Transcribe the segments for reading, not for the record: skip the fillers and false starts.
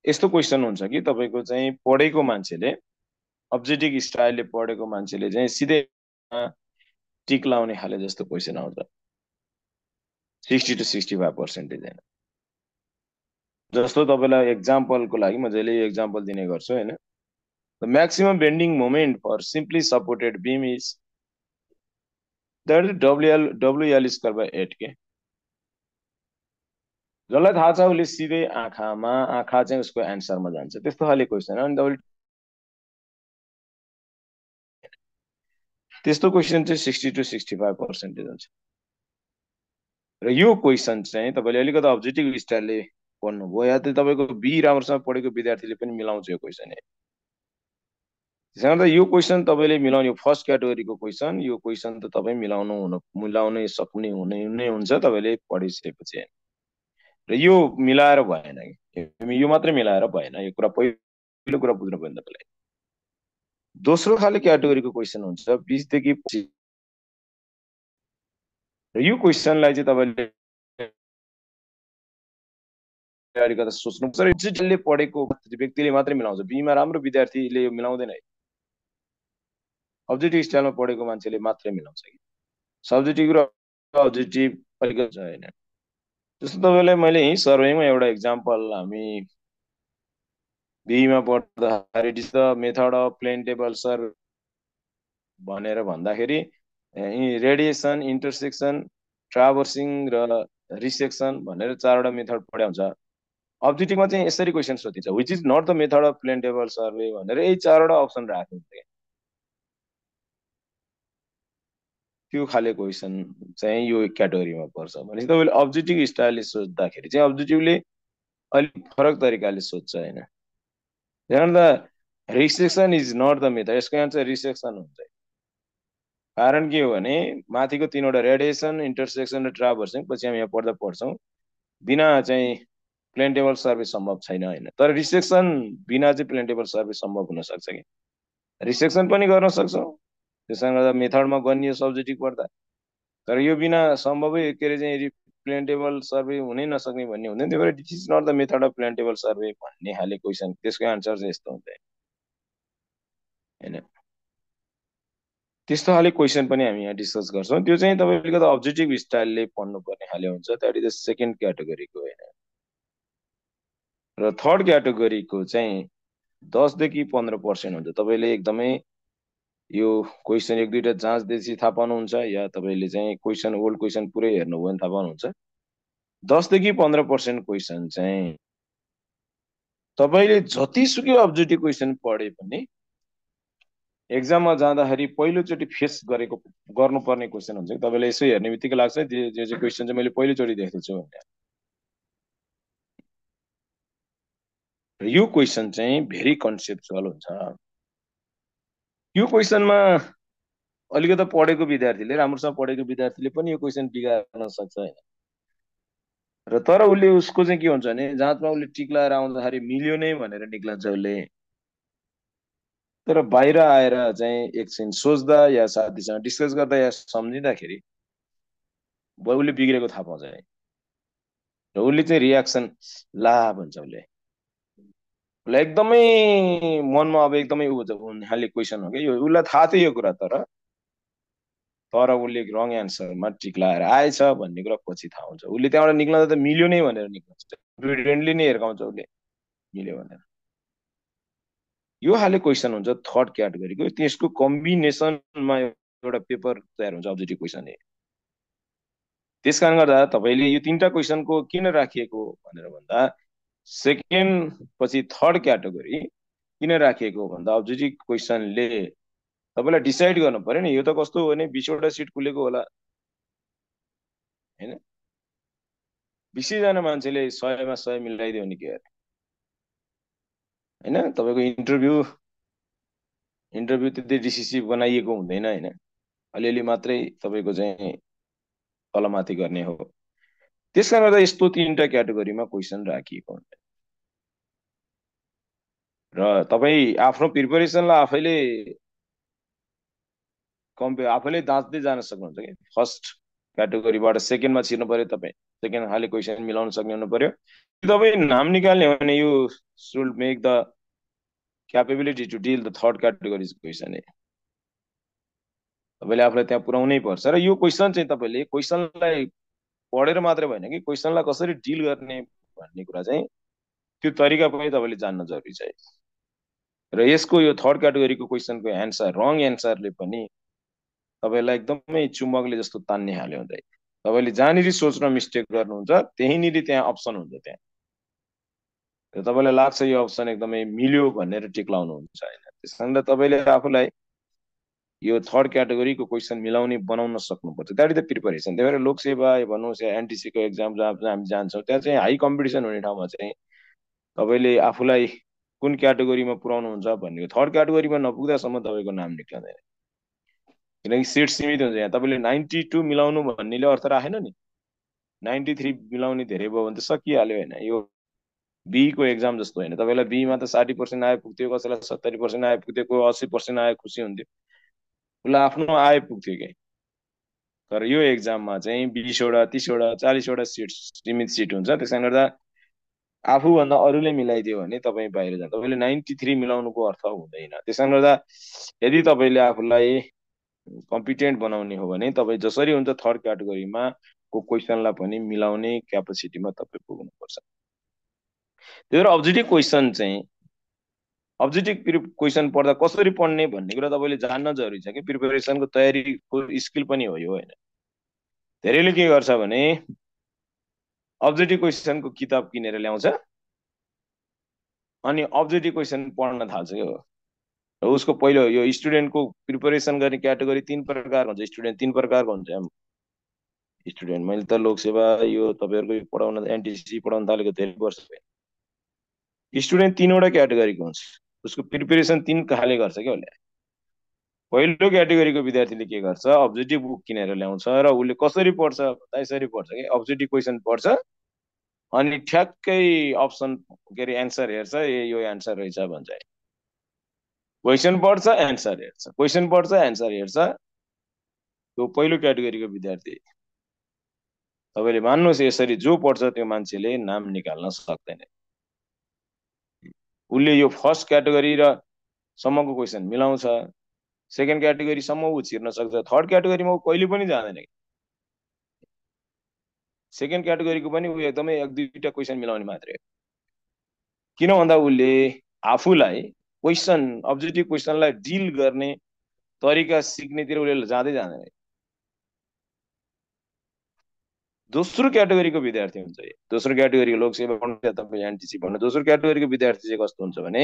यस्तो क्वेसन हुन्छ कि तपाईँको चाहिँ पढेको मान्छेले अब्जेक्टिभ स्टाइलले पढेको मान्छेले चाहिँ सिधै टिक लाउने खाले जस्तो क्वेसन आउँछ 60 to 65% होइन। जस्तो तपाईँलाई एक्जाम्पलको लागि म जहिले यो एक्जाम्पल दिने गर्छु होइन। The maximum bending moment for simply supported beam is that is WL square by 8 के। जसलाई थाहा छ उसले सिधै आँखा चाहिँ उसको एन्सरमा जान्छ, त्यस्तो खाले क्वेसन अनि तपाईँले त्यस्तो क्वेसन चाहिँ 60 to 65% हुन्छ। र यो क्वेसन चाहिँ तपाईँले अलिकति अब्जेक्टिभ स्टाइलले पढ्नुभयो या त तपाईँको बी राम्रोसँग पढेको विद्यार्थीले पनि मिलाउँछ यो क्वेसन। त्यसै गर्दा यो क्वेसन तपाईँले मिलाउने फर्स्ट क्याटेगोरीको क्वेसन, यो क्वेसन त तपाईँ मिलाउनै सक्ने हुने हुन्छ तपाईँले पढिसकेपछि। र यो मिलाएर भएन कि यो मात्रै मिलाएर भएन, यो कुरा पहिलो कुरा बुझ्नु पर्यो तपाईँलाई। दोस्रो खाले क्याटेगोरीको क्वेसन हुन्छ 20 देखि 25। र यो क्वेसनलाई चाहिँ तपाईँले अलिकति सोच्नुपर्छ। डिजिटलले पढेको व्यक्तिले मात्रै मिलाउँछ, बीमा राम्रो विद्यार्थीले यो मिलाउँदैन। अब्जेक्टिभ स्टाइलमा पढेको मान्छेले मात्रै मिलाउँछ कि सब्जेक्टिभ र अब्जेक्टिभ अलिकति होइन। जस्तो तपाईँलाई मैले यहीँ सर्वेमा एउटा इक्जाम्पल हामी बीमा पढ्दाखेरि it is the method of plane table survey भनेर भन्दाखेरि रेडिएसन, इन्टरसेक्सन, ट्राभर्सिङ र रिसेक्सन भनेर 4वटा मेथड पढाइ हुन्छ। अब्जेक्टिभमा चाहिँ यसरी क्वेसन सोधिन्छ which is not the method of plane table survey भनेर यही 4वटा अप्सन राखेको हुन्छ। त्यो खाले क्वेसन चाहिँ यो क्याटेगोरीमा पर्छ। भनेपछि तपाईँले अब्जेक्टिभ स्टाइलले सोच्दाखेरि चाहिँ अब्जेक्टिभले अलिक फरक तरिकाले सोध्छ होइन। Resection is not the method, यसको एन्सर रिसेक्सन हुन्छ। कारण के हो भने माथिको 3वटा रेडिएसन, इन्टरसेक्सन र ट्राभर्सिङ पछि हामी यहाँ पढ्दा पढ्छौँ बिना चाहिँ प्लेन टेबल सर्भे सम्भव छैन होइन। तर रिसेक्सन बिना चाहिँ प्लेन टेबल सर्भे सम्भव हुन सक्छ कि रिसेक्सन पनि गर्न सक्छौँ, त्यसले गर्दा मेथडमा गनियो सब्जेक्टिभ पढ्दा। तर यो बिना सम्भवै के अरे चाहिँ प्लेन टेबल सर्भे हुनै नसक्ने भन्ने हुँदैन। त्यही भएर this is not the method of plane table survey भन्ने खाले क्वेसन, त्यसको एन्सर चाहिँ यस्तो हुन्छ होइन। त्यस्तो खाले क्वेसन पनि हामी यहाँ डिस्कस गर्छौँ। त्यो चाहिँ तपाईँले अलिकति अब्जेक्टिभ स्टाइलले पढ्नुपर्ने खाले हुन्छ, द्याट इज द सेकेन्ड क्याटेगोरीको होइन। र थर्ड क्याटेगोरीको चाहिँ 10 देखि 15% हुन्छ। तपाईँले एकदमै यो क्वेसन एक दुईवटा जाँच्दैछ थाहा पाउनुहुन्छ या तपाईँले चाहिँ क्वेसन ओल्ड क्वेसन पुरै हेर्नुभयो भने थाहा पाउनुहुन्छ। 10 देखि 15% क्वेसन चाहिँ तपाईँले जतिसुकै अब्जेक्टिभ क्वेसन पढे पनि एक्जाममा जाँदाखेरि पहिलोचोटि फेस गर्नुपर्ने क्वेसन हुन्छ कि तपाईँले यसो हेर्ने बित्तिकै लाग्छ जो चाहिँ क्वेसन चाहिँ मैले पहिलोचोटि देखेको छु भनेर। यो क्वेसन चाहिँ भेरी कन्सेप्चुअल हुन्छ। यो क्वेसनमा अलिकति पढेको विद्यार्थीले, राम्रोसँग पढेको विद्यार्थीले पनि यो क्वेसन बिगार्न सक्छ होइन। र तर उसले उसको चाहिँ के हुन्छ भने जाँचमा उसले टिक लगाएर आउँदाखेरि मिल्यो नै भनेर निक्लन्छ उसले। तर बाहिर आएर चाहिँ एकछिन सोच्दा या साथीसँग डिस्कस गर्दा या सम्झिँदाखेरि उसले बिग्रेको थाहा पाउँछ है। र उसले चाहिँ रियाक्सन ला भन्छ उसले एकदमै मनमा अब एकदमै खाले क्वेसन हो कि यो, उसलाई थाहा थियो यो कुरा, तर उसले रङ एन्सरमा टिक लगाएर आएछ भन्ने कुरा पछि थाहा हुन्छ। उसले त्यहाँबाट निक्लँदा त मिल्यो नै भनेर निक्लन्छ, कन्फिडेन्टली नै हिर्काउँछ उसले मिल्यो भनेर। यो खाले क्वेसन हुन्छ थर्ड क्याटेगोरीको। त्यसको कम्बिनेसनमा एउटा पेपर तयार हुन्छ अब्जेक्टिभ क्वेसन। त्यस कारण गर्दा तपाईँले यो 3टा क्वेसनको किन राखिएको भनेर भन्दा सेकेन्ड पछि थर्ड क्याटेगोरी किन राखिएको भन्दा अब्जेक्टिभ क्वेसनले तपाईँलाई डिसाइड गर्नु पर्यो नि यो त कस्तो हो भने 20वटा सिट खुलेको होला होइन। 20जना मान्छेले 100मा 100 मिलाइदियो भने के अरे होइन। तपाईँको इन्टरभ्यू त्यति डिसिसिभ बनाइएको हुँदैन होइन, अलिअलि मात्रै तपाईँको चाहिँ तलमाथि गर्ने हो। त्यस कारण गर्दा यस्तो 3टा क्याटेगोरीमा क्वेसन राखिएको हुन्छ। र तपाईँ आफ्नो प्रिपरेसनलाई आफैले जाँच्दै जान सक्नुहुन्छ कि फर्स्ट क्याटेगोरीबाट सेकेन्डमा छिर्नु पर्यो तपाईँ, सेकेन्ड खाले क्वेसन मिलाउन सक्ने हुनु पर्यो। तपाईँ नाम निकाल्ने हो भने you should make the capability to deal the third categories question. तपाईँले आफूलाई त्यहाँ पुर्याउनै पर्छ। र यो क्वेसन चाहिँ तपाईँले क्वेसनलाई पढेर मात्रै भएन कि क्वेसनलाई कसरी डिल गर्ने भन्ने कुरा चाहिँ त्यो तरिका पनि तपाईँले जान्न जरुरी छ। र यसको यो थर्ड क्याटेगोरीको क्वेसनको एन्सर रङ एन्सरले पनि तपाईँलाई एकदमै चुम्बकले जस्तो तान्ने हाल्यो हुन्छ। तपाईँले जहाँनिर सोच्न मिस्टेक गर्नुहुन्छ त्यहीँनिर त्यहाँ अप्सन हुन्छ त्यहाँ। तपाईँलाई लाग्छ यो अप्सन एकदमै मिल्यो भनेर टिक लाउनुहुन्छ होइन। त्यस कारण तपाईँले आफूलाई यो थर्ड क्याटेगोरीको क्वेसन मिलाउने बनाउन सक्नुपर्छ। That is the preparation. त्यही भएर लोकसेवा भन्नुहोस् या एनटिसीको एक्जाम जहाँ हामी जान्छौँ त्यहाँ चाहिँ हाई कम्पिटिसन हुने ठाउँमा चाहिँ तपाईँले आफूलाई कुन क्याटेगोरीमा पुर्याउनुहुन्छ भन्ने थर्ड क्याटेगोरीमा नपुग्दासम्म तपाईँको नाम निक्लँदैन। किनकि सिट सीमित हुन्छ। यहाँ तपाईँले 92 मिलाउनु भन्नेले अर्थ राखेन नि। 93 मिलाउने धेरै भयो भने त सकिहाल्यो होइन। यो बीको एक्जाम जस्तो होइन। तपाईँलाई बीमा त 60% आइपुग्थ्यो, कसैलाई 70% आइपुग्थ्यो, कोही 80% आए खुसी हुन्थ्यो, उसलाई आफ्नो आइपुग्थ्यो कि। तर यो एक्जाममा चाहिँ 20वटा 30वटा 40वटा सिट सीमित सिट हुन्छ। त्यसले गर्दा आफूभन्दा अरूले मिलाइदियो भने तपाईँ बाहिर जान्छ। तपाईँले 93 मिलाउनुको अर्थ हुँदैन। त्यसले गर्दा यदि तपाईँले आफूलाई कम्पिटेन्ट बनाउने हो भने तपाईँ जसरी हुन्छ थर्ड क्याटेगोरीमा को क्वेसनलाई पनि मिलाउने क्यापेसिटीमा तपाईँ पुग्नुपर्छ। त्यही भएर अब्जेक्टिभ क्वेसन चाहिँ अब्जेक्टिभ क्वेसन पढ्दा कसरी पढ्ने भन्ने कुरा तपाईँले जान्न जरुरी छ कि। प्रिपरेसनको तयारीको स्किल पनि हो यो होइन। धेरैले के गर्छ भने अब्जेक्टिभ क्वेसनको किताब किनेर ल्याउँछ अनि अब्जेक्टिभ क्वेसन पढ्न थाल्छ के हो। उसको पहिलो यो स्टुडेन्टको प्रिपरेसन गर्ने क्याटेगोरी 3 प्रकारको हुन्छ। स्टुडेन्ट 3 प्रकारको हुन्छ। स्टुडेन्ट मैले त लोकसेवा यो तपाईँहरूको पढाउन एनटिसी पढाउन थालेको धेरै वर्ष भयो। स्टुडेन्ट 3वटा क्याटेगोरीको हुन्छ। उसको प्रिपरेसन 3 खाले गर्छ क्या उसले। पहिलो क्याटेगोरीको विद्यार्थीले के गर्छ अब्जेक्टिभ बुक किनेर ल्याउँछ र उसले कसरी पढ्छ यसरी पढ्छ कि अब्जेक्टिभ क्वेसन पढ्छ अनि ठ्याक्कै अप्सन के अरे एन्सर हेर्छ, यो एन्सर रहेछ भन्छ। क्वेसन पढ्छ एन्सर हेर्छ, क्वेसन पढ्छ एन्सर हेर्छ। त्यो पहिलो क्याटेगोरीको विद्यार्थी। तपाईँले मान्नुहोस् यसरी जो पढ्छ त्यो मान्छेले नाम निकाल्न सक्दैन। उसले यो फर्स्ट क्याटेगोरी र सम्मको क्वेसन मिलाउँछ, सेकेन्ड क्याटेगोरीसम्म ऊ छिर्न सक्छ, थर्ड क्याटेगोरीमा ऊ कहिले पनि जाँदैन। सेकेन्ड क्याटेगोरीको पनि ऊ एकदमै 1-2टा क्वेसन मिलाउने मात्रै हो। किन भन्दा उसले आफूलाई क्वेसन अब्जेक्टिभ क्वेसनलाई डिल गर्ने तरिका सिक्नेतिर उसले जाँदै जाँदैन। दोस्रो क्याटेगोरीको विद्यार्थी हुन्छ। दोस्रो क्याटेगोरीको लोकसेवा पढ्नु तपाईँ एनटिसी पढ्नु। दोस्रो क्याटेगोरीको विद्यार्थी चाहिँ कस्तो हुन्छ भने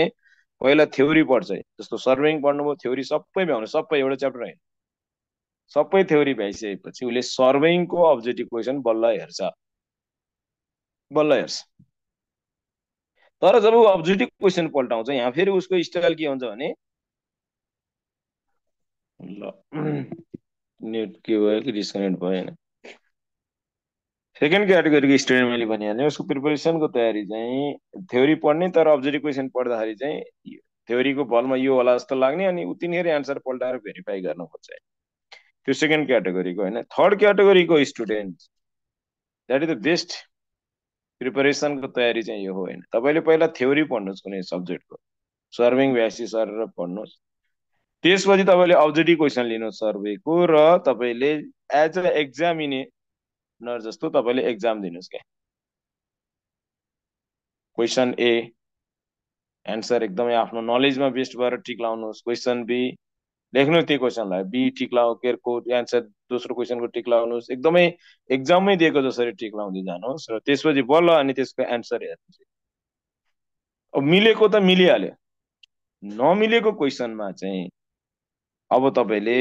पहिला थ्योरी पढ्छ। जस्तो सर्भिङ पढ्नुभयो थ्योरी सबै भ्याउनु, सबै एउटा च्याप्टर होइन, सबै थ्योरी भ्याइसकेपछि उसले सर्भिङको अब्जेक्टिभ क्वेसन बल्ल हेर्छ, बल्ल हेर्छ। तर जब ऊ अब्जेक्टिभ क्वेसन पल्टाउँछ यहाँ फेरि उसको स्टाइल के हुन्छ भने ल नेट के भयो कि डिस्कनेक्ट भयो होइन। सेकेन्ड क्याटेगोरीको स्टुडेन्ट मैले भनिहालेँ उसको प्रिपरेसनको तयारी चाहिँ थ्योरी पढ्ने, तर अब्जेक्टिभ क्वेसन पढ्दाखेरि चाहिँ थ्योरीको बलमा यो होला जस्तो लाग्ने अनि उतिनेर एन्सर पल्टाएर भेरिफाई गर्न खोज्छ। त्यो सेकेन्ड क्याटेगोरीको होइन। थर्ड क्याटेगोरीको student that is the best प्रिपरेसनको तयारी चाहिँ यो हो होइन। तपाईँले पहिला थ्योरी पढ्नुहोस् कुनै सब्जेक्टको, सर्भिङ भ्यासी सरेर पढ्नुहोस्। त्यसपछि तपाईँले अब्जेक्टिभ क्वेसन लिनुहोस् सर्वेको र तपाईँले एज अ एक्जामिनेर जस्तो तपाईँले एक्जाम दिनुहोस् क्या। क्वेसन ए एन्सर एकदमै आफ्नो नलेजमा बेस्ड भएर टिक लाउनुहोस्। क्वेसन बी लेख्नुहोस् त्यो क्वेसनलाई, बी टिक लाउ के एन्सर दोस्रो क्वेसनको टिक लाउनुहोस्। एकदमै एक्जाममै दिएको जसरी टिक लाउँदै जानुहोस् र त्यसपछि बल्ल अनि त्यसको एन्सर हेर्नुहोस्। अब मिलेको त मिलिहाल्यो, नमिलेको क्वेसनमा चाहिँ अब तपाईँले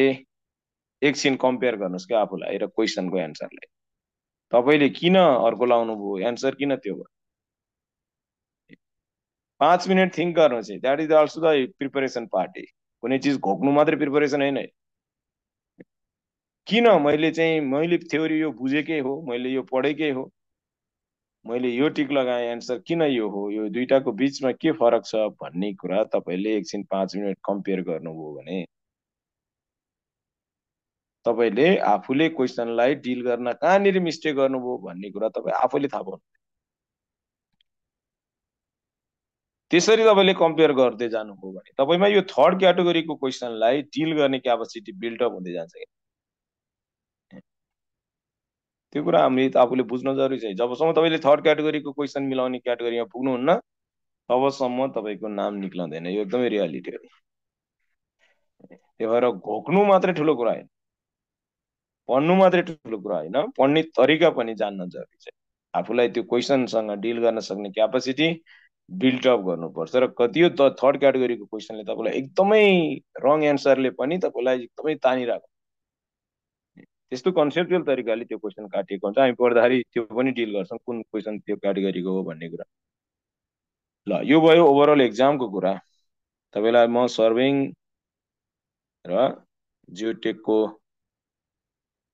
एकछिन कम्पेयर गर्नुहोस् क्या आफूलाई र क्वेसनको एन्सरलाई। तपाईँले किन अर्को लाउनु भयो, एन्सर किन त्यो भयो। 5 मिनट थिङ्क गर्नुहोस्। That is also the preparation part. कुनै चिज घोक्नु मात्रै प्रिपरेसन होइन। किन मैले थ्योरी यो बुझेकै हो, मैले यो पढेकै हो, मैले यो टिक लगाएँ, एन्सर किन यो हो, यो दुईटाको बिचमा के फरक छ भन्ने कुरा तपाईँले एकछिन 5 मिनट कम्पेयर गर्नुभयो भने तपाईले आफूले क्वेसनलाई डिल गर्न कहाँनिर मिस्टेक गर्नुभयो भन्ने कुरा तपाईँ आफैले थाहा पाउनु। त्यसरी तपाईले कम्पेयर गर्दै जानुभयो भने तपाईमा यो थर्ड क्याटेगोरीको क्वेसनलाई डिल गर्ने क्यापेसिटी बिल्डअप हुँदै जान्छ। त्यो कुरा हामीले आफूले बुझ्न जरुरी छ। जबसम्म तपाईले थर्ड क्याटेगोरीको क्वेसन मिलाउने क्याटेगोरीमा पुग्नुहुन्न तबसम्म तपाईको नाम निक्लदैन। यो एकदमै रियालिटी हो। त्यो भएर घोक्नु मात्रै ठुलो कुरा होइन, पढ्नु मात्रै ठुलो कुरा होइन, पढ्ने तरिका पनि जान्न जरुरी छ। आफूलाई त्यो क्वेसनसँग डिल गर्न सक्ने क्यापेसिटी बिल्डअप गर्नुपर्छ। र कति थर्ड क्याटेगोरीको क्वेसनले तपाईलाई एकदमै रङ एन्सरले पनि तपाईलाई एकदमै तानिरहेको, त्यस्तो कन्सेप्चुअल तरिकाले त्यो क्वेसन काटिएको हुन्छ। हामी पढ्दाखेरि त्यो पनि डिल गर्छौँ कुन क्वेसन त्यो क्याटेगोरीको हो भन्ने कुरा। ल यो भयो ओभरअल एक्जामको कुरा। तपाईलाई म सर्भिङ र जियोटेकको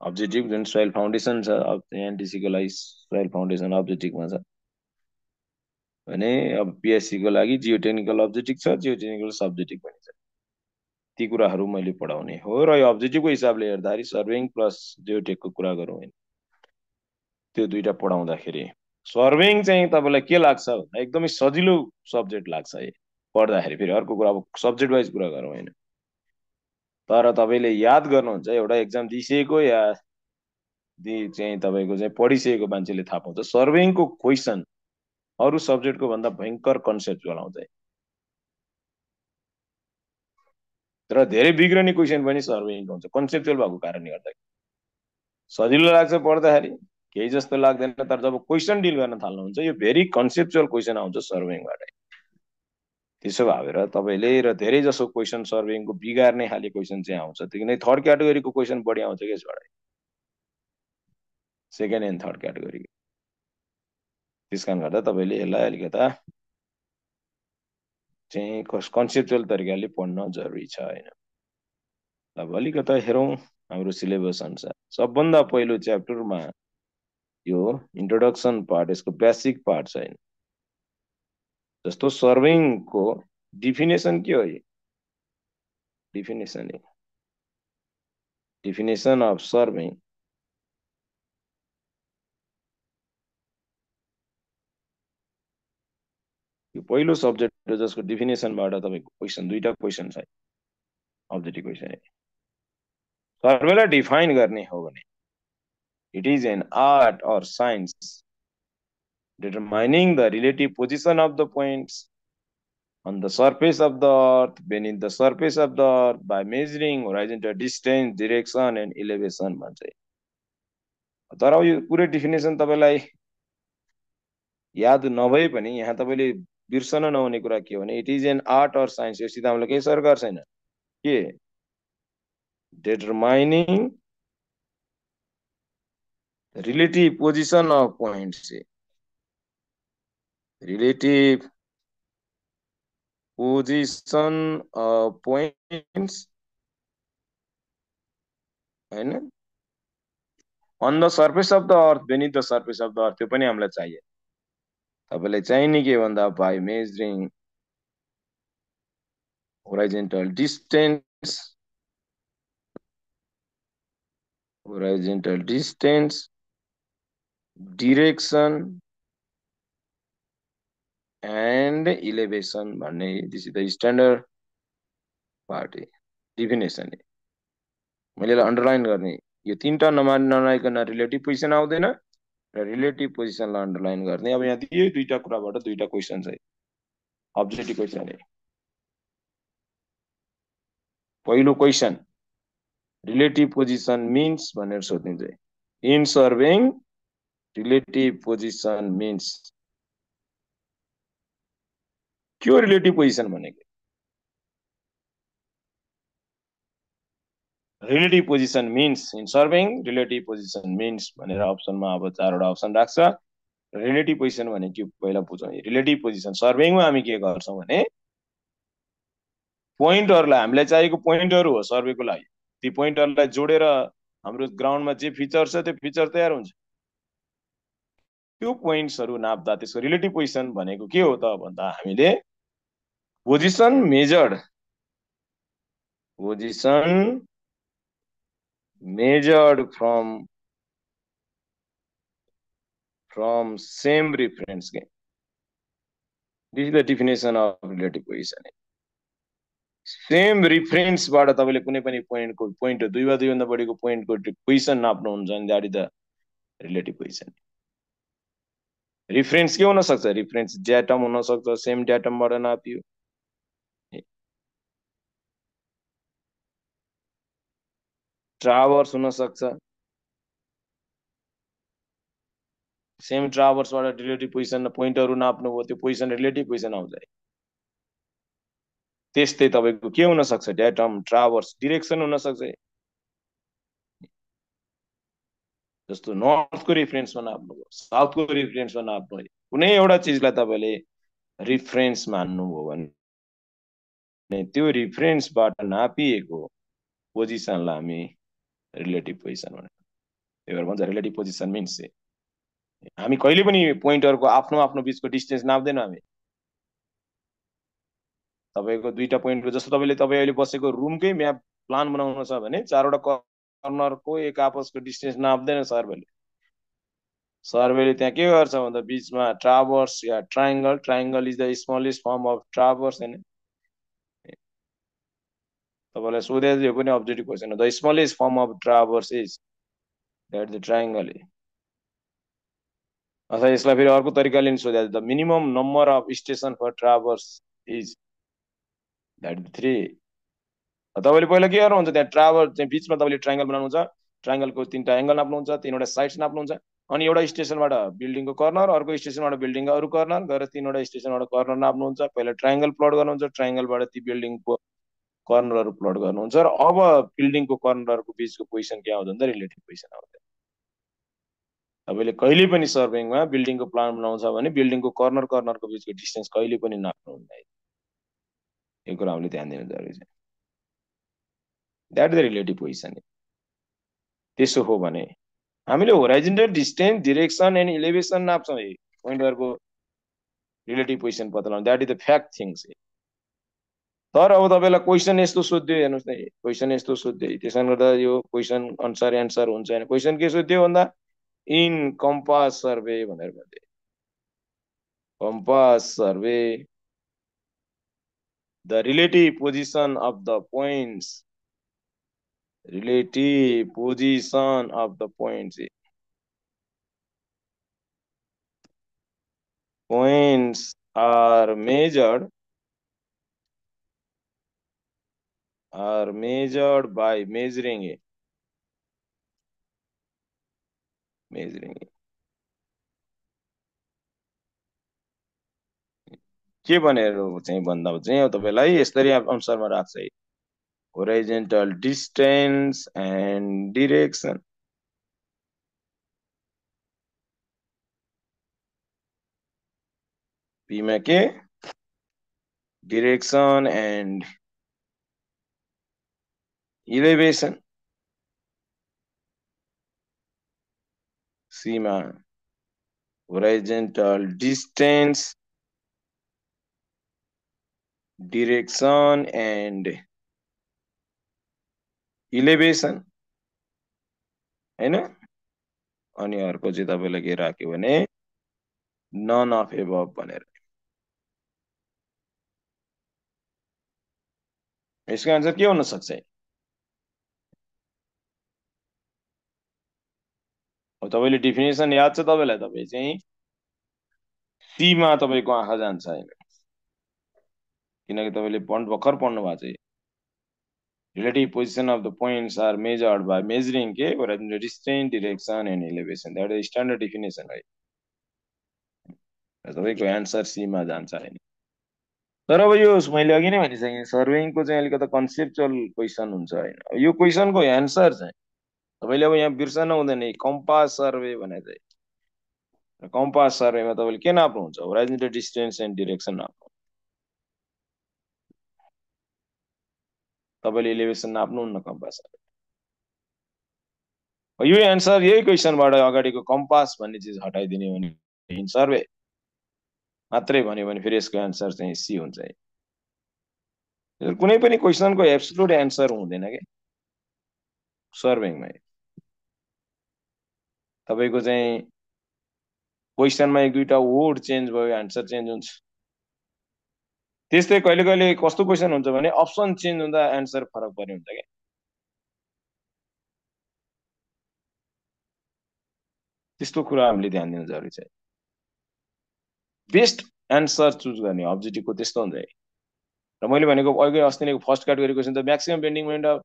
अब्जेक्टिभ जुन सोइल फाउन्डेसन छ, एनटिसी को लागि सोइल फाउन्डेसन अब्जेक्टिभमा छ भने अब पिएससी को लागि जियोटेक्निकल अब्जेक्टिभ छ, जियोटेक्निकल सब्जेक्टिभ पनि छ। ती कुराहरू मैले पढाउने हो र यो अब्जेक्टिभको हिसाबले हेर्दाखेरि सर्भिङ प्लस जियोटेकको कुरा गरौँ होइन, त्यो दुईटा पढाउँदाखेरि सर्भिङ चाहिँ तपाईलाई के लाग्छ भन्दा एकदमै सजिलो सब्जेक्ट लाग्छ है पढ्दाखेरि। फेरि अर्को कुरा अब सब्जेक्ट वाइज कुरा गरौँ होइन, तर तपाईले याद गर्नुहुन्छ एउटा एक्जाम दिइसकेको या चाहिँ तपाईको चाहिँ पढिसकेको मान्छेले थाहा पाउँछ सर्भिङको क्वेसन अरू सब्जेक्टको भन्दा भयंकर कन्सेप्चुअल आउँछ। तर धेरै बिग्रने क्वेसन पनि सर्भिङको हुन्छ कन्सेप्चुअल भएको कारणले गर्दा। सजिलो लाग्छ पढ्दाखेरि, केही जस्तो लाग्दैन, तर जब क्वेसन डिल गर्न थाल्नुहुन्छ यो भेरी कन्सेप्चुअल क्वेसन आउँछ सर्भिङबाट। त्यसो भएर तपाईले र धेरै जसो क्वेसन सर्भिङको बिगार्ने खाले क्वेसन चाहिँ आउँछ। किनकि थर्ड क्याटेगोरीको क्वेसन बढी आउँछ के यसबाट, सेकेन्ड एन्ड थर्ड क्याटेगोरी। त्यसकारण गर्दा तपाईले यसलाई अलिकता चाहिँ कन्सेप्चुअल तरिकाले पढ्न जरुरी छ हैन। अब अलिकता हेरौँ हाम्रो सिलेबस अनुसार। सबभन्दा पहिलो च्याप्टरमा यो इन्ट्रोडक्सन पार्ट, यसको बेसिक पार्ट छ हैन। जस्तो सर्भिङको डिफिनेसन के हो? डिफिनेसन अफ सर्भिङ यो पहिलो सब्जेक्ट हो जसको डिफिनेसनबाट तपाईको क्वेसन दुईटा क्वेसन छ अब्जेक्टिभ क्वेसन। सर्भिङलाई डिफाइन गर्ने हो भने it is an art or science determining the relative position of the points on the surface of the earth, beneath the surface of the earth by measuring horizontal distance, direction and elevation भन्छ। तर यो पुरै definition तपाईलाई याद नभए पनि यहाँ तपाईले बिर्सन नहुने कुरा के हो भने it is an art or science. यो सिधा हामीलाई केही सरकार छैन के determining relative position of points, relative position of points हैन, on the surface of the earth, beneath the surface of the earth. त्यो पनि हामीलाई चाहियो। तपाईलाई चाहिने के भन्दा by measuring horizontal distance, direction and elevation भन्ने this is the standard part definition. मैले अन्डरलाइन गर्ने यो तीनटा नमानिकन रिलेटिभ पोजिसन आउँदैन र रिलेटिभ पोजिसनलाई अन्डरलाइन गर्ने। अब यहाँ दिए दुईटा कुराबाट दुईटा क्वेसन छ अब्जेक्टिभ क्वेसन। पहिलो क्वेसन रिलेटिभ पोजिसन मिन्स भनेर सोधिन्छ। In surveying relative position means के हो? रिलेटिभ पोजिसन भनेको relative position means in surveying relative position means भनेर अप्सनमा अब चारवटा अप्सन राख्छ। रिलेटिभ पोजिसन भनेको के पहिला बुझौँ। रिलेटिभ पोजिसन सर्भिङमा हामी के गर्छौँ भने पोइन्टहरुलाई, हामीलाई चाहिएको पोइन्टहरु हो सर्वेको लागि, ती पोइन्टहरुलाई जोडेर हाम्रो ग्राउन्डमा जे फिचर छ त्यो फिचर तयार हुन्छ। त्यो पोइन्ट्सहरु नाप्दा त्यसको रिलेटिभ पोजिसन भनेको के हो त भन्दा हामीले position measured from same reference के. This is the definition of relative position. Same रिफरेन्सबाट तपाईले कुनै पनि पोइन्टको पोइन्ट दुई वा दुई भन्दा बढीको पोइन्टको पोजिसन नाप्नुहुन्छ भने that is the relative position. Reference के हुन सक्छ? रिफरेन्स ड्याटम हुन सक्छ, सेम ड्याटमबाट नापियो. ट्राभर्स हुन सक्छ, सेम ट्राभर्सबाट रिलेटिभ पोजिसन पोइन्टहरु नाप्नु भयो, त्यो पोजिसन रिलेटिभ पोजिसन आउँछ. त्यस्तै तपाईको के हुन सक्छ? ड्याटम, ट्राभर्स, डिरेक्सन हुन सक्छ. जस्तो नर्थको रिफरेन्समा नाप्नु भयो, साउथको रिफरेन्समा नाप्नु भयो, कुनै एउटा चिजलाई तपाईले रिफरेन्स मान्नुभयो भने त्यो रिफरेन्सबाट नापिएको पोजिसनलाई हामी रिलेटिभ पोजिसन भन्छ. त्यही भएर भन्छ रिलेटिभ पोजिसन मिन्स हामी कहिले पनि पोइन्टहरुको आफ्नो आफ्नो बीचको डिस्टेन्स नाप्दैनौं. हामी तपाईको दुईटा पोइन्टको जस्तो तपाईले अहिले बसेको रुमकै म्याप प्लान बनाउनु छ भने चारवटा कर्नरको एक आपसको डिस्टेन्स नाप्दैन सर्भेले. सर्भेले त्यहाँ के गर्छ भन्दा बीचमा ट्राभर्स या triangle is the smallest form of traverse हैन. तपाईलाई सोधे यो पनि अब्जेक्टिभ क्वेशन हो. The smallest form of traverse is that the triangle. अथवा यसलाई फेरि अर्को तरिकाले नि सोधे the minimum number of station for traverse is that 3. तपाईले पहिला के गर्नुहुन्छ? त्यहाँ ट्राभर्स चाहिँ बीचमा तपाईले ट्रायंगल बनाउनुहुन्छ, ट्रायंगलको तीनटा एंगल नाप्नुहुन्छ, तीनवटा साइड्स नाप्नुहुन्छ, अनि एउटा स्टेशनबाट बिल्डिङको कर्नर, अर्को स्टेशनबाट बिल्डिङको अरु कर्नर गरेर तीनवटा स्टेशनबाट कर्नर नाप्नुहुन्छ. पहिला ट्रायंगल प्लट गर्नुहुन्छ, ट्रायंगलबाट ती बिल्डिङको कर्नरहरु प्लट गर्नुहुन्छ र अब बिल्डिङको कर्नरहरुको बीचको पोजिसन के आउँछ भन्दा रिलेटिभ पोजिसन आउँछ. तपाईले कहिले पनि सर्वेइङमा बिल्डिङको प्लान बनाउँछ भने बिल्डिङको कर्नरको बीचको डिस्टेन्स कहिले पनि नाप्नु हुँदैन. यो कुरा हामीले ध्यान दिनु जरुरी छ. That is the relative position. त्यसो हो भने हामीले होराइजन्टल डिस्टेन्स, डाइरेक्सन एन्ड एलिभेसन नाप्छौं. है पोइन्टहरुको रिलेटिभ पोजिसन पत्ता लगाउन that is the fact things. तर अब तपाईलाई क्वेशन यस्तो सोध्यो, हेर्नुस् न, क्वेशन यस्तो सोध्यो, त्यसैले गर्दा यो क्वेशन अनुसार एन्सर हुन्छ हैन. क्वेशन के सोध्यो भन्दा इन कम्पास सर्वे भनेर भन्थे. Compass survey the relative position of the points, relative position of the points are measured by measuring के भनेर चाहिँ भन्दा चाहिँ तपाईलाई यसरी अनुसारमा राख्छ है. horizontal distance and direction. P में के direction and elevation. C में horizontal distance, direction and elevation हैन. अनि अर्को चाहिँ तपाईलाई के राख्यो भने नन अफ एबभ भनेर. यसको आन्सर के हुन सक्छ? अब तपाईले डेफिनेसन याद छ तपाईलाई? तपाई चाहिँ सी मा तपाईको आँखा जान्छ हैन, किनकि तपाईले भर्खर पढ्नु भएको छ. Relative position of the points are measured by measuring के horizontal distance, direction and elevation. That is standard definition, right? तपाईको आन्सर सी मा जान्छ हैन. तर अब यो मैले अघि नै भनिसके सर्वेइङको चाहिँ अलिकति कन्सेप्चुअल क्वेशन हुन्छ हैन. यो क्वेशनको आन्सर चाहिँ तपाईले अब यहाँ बिर्सन हुँदैन. कम्पास सर्वे भने चाहिँ कम्पास सर्वेमा तपाईले के नाप्नुहुन्छ? होराइजन्टल डिस्टेन्स एन्ड डाइरेक्सन नाप्नु. तपाईले एलिभेसन नाप्नुहुन्न कम्पास सर्वे. यो आन्सर यही क्वेशनबाट अगाडिको कम्पास भन्ने चीज हटाइदिने हो भने सर्वे मात्रै भन्यो भने फेरि यसको आन्सर चाहिँ सी हुन्छ. कुनै पनि क्वेशनको एब्सोल्युट आन्सर हुँदैन के. सर्भिङमै तपाईँको चाहिँ क्वेसनमा एक दुईटा वर्ड चेन्ज भयो एन्सर चेन्ज हुन्छ। त्यस्तै कहिले कहिले कस्तो क्वेसन हुन्छ भने अप्सन चेन्ज हुँदा एन्सर फरक पर्ने हुन्छ क्या। त्यस्तो कुरा हामीले ध्यान दिनु जरुरी छ। बेस्ट एन्सर चुज गर्ने अब्जेक्टिभको त्यस्तो हुन्छ है। र मैले भनेको अहिले अस्ति नै फर्स्ट क्याटेगोरी क्वेसन त maximum bending moment of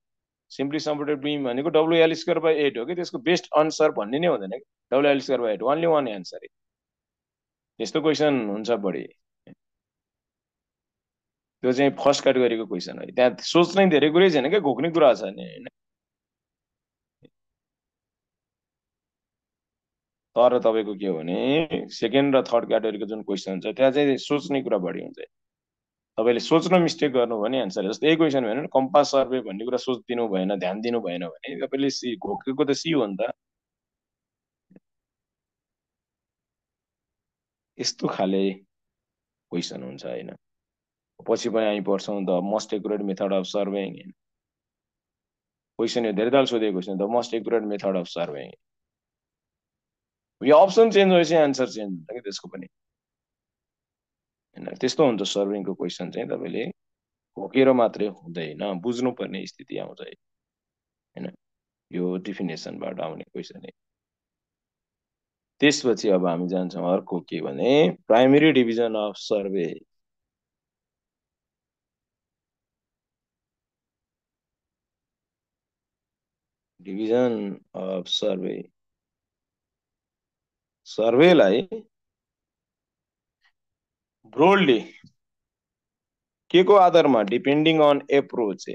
simply supported beam भनेको WL स्क्वायर बाई 8 हो कि त्यसको बेस्ट आन्सर भन्ने नै हुँदैन कि WL square by 8 only one answer. त्यस्तो क्वेसन हुन्छ बढी। त्यो चाहिँ फर्स्ट क्याटेगोरीको क्वेसन हो। त्यहाँ सोच्नै धेरै कुरै छैन क्या, घोक्ने कुरा छ नि होइन। तर तपाईँको के हो भने सेकेन्ड र थर्ड क्याटेगोरीको जुन क्वेसन छ त्यहाँ चाहिँ सोच्ने कुरा बढी हुन्छ। तपाईँले सोच्न मिस्टेक गर्नु भने एन्सर जस्तो यही क्वेसन भयो भने कम्पास सर्वे भन्ने कुरा सोचिदिनु भएन, ध्यान दिनु भएन भने तपाईँले सी घोकेको त सी हो नि त। यस्तो खाले क्वेसन हुन्छ होइन। पछि पनि हामी पढ्छौँ the most accurate method of surveying. Question यो धेरै ताल सोधेको question the most accurate method of surveying. यो अप्सन चेन्ज भएपछि एन्सर चेन्ज हुन्छ कि त्यसको पनि होइन। त्यस्तो हुन्छ सर्विङको क्वेसन चाहिँ तपाईँले घोकेर मात्रै हुँदैन, बुझ्नुपर्ने स्थिति आउँछ होइन। यो डिफिनेसनबाट आउने क्वेसन हो। त्यसपछि अब हामी जान्छौँ अर्को के भने primary division of survey. Division of survey, सर्वेलाई ब्रोडली के को आधारमा डिपेन्डिङ अन एप्रोच,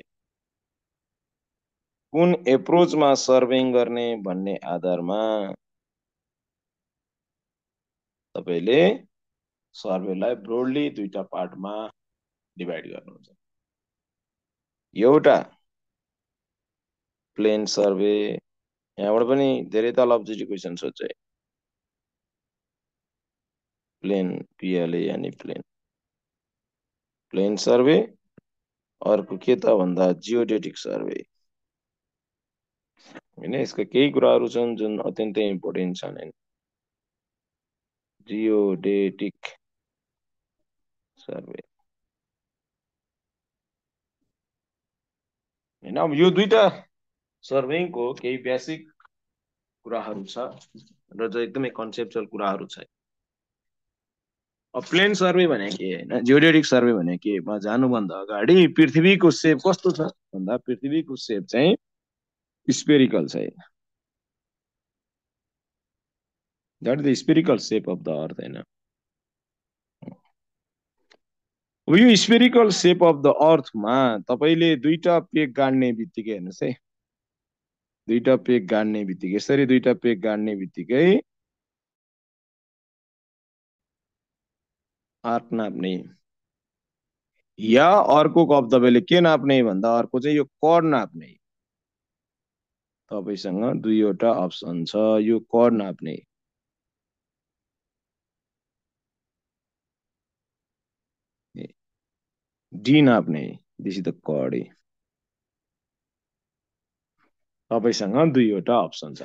कुन एप्रोचमा सर्विङ गर्ने भन्ने आधारमा तपाईले सर्वेलाई ब्रोडली दुईटा पार्टमा डिभाइड गर्नुहुन्छ। एउटा प्लेन सर्वे, यहाँबाट पनि धेरै ताल अब्जेक्टिभ क्वेसन सोध्छ है। प्लेन PLA यानी प्लेन प्लेन सर्वे। अर्को के त भन्दा जियोडेटिक सर्वे होइन। यसका केही कुराहरू छन् जुन अत्यन्तै इम्पोर्टेन्ट छन् होइन। जियोडेटिक सर्वे होइन। अब यो दुईटा सर्वेइङको केही बेसिक कुराहरू छ र जो एकदमै कन्सेप्चुअल कुराहरू छ। अब प्लेन सर्वे भने के होइन, जियोडेटिक सर्वे भने के मा जानुभन्दा अगाडि पृथ्वीको सेप कस्तो छ भन्दा पृथ्वीको सेप चाहिँ स्पेरिकल छ। That is the spherical shape of the अर्थ होइन। यो स्पेरिकल सेप अफ द अर्थमा तपाईँले दुईटा पेग गाड्ने बित्तिकै हेर्नुहोस् है, दुईटा पेग गाड्ने बित्तिकै यसरी दुईटा पेग गाड्ने बित्तिकै आर्क नाप्ने या अर्को अब तपाईँले के नाप्ने भन्दा अर्को चाहिँ यो कड नाप्ने। तपाईसँग दुईवटा अप्सन छ, यो कड नाप्ने डी नाप्ने, दिस इज द कड। तपाईसँग दुईवटा अप्सन छ।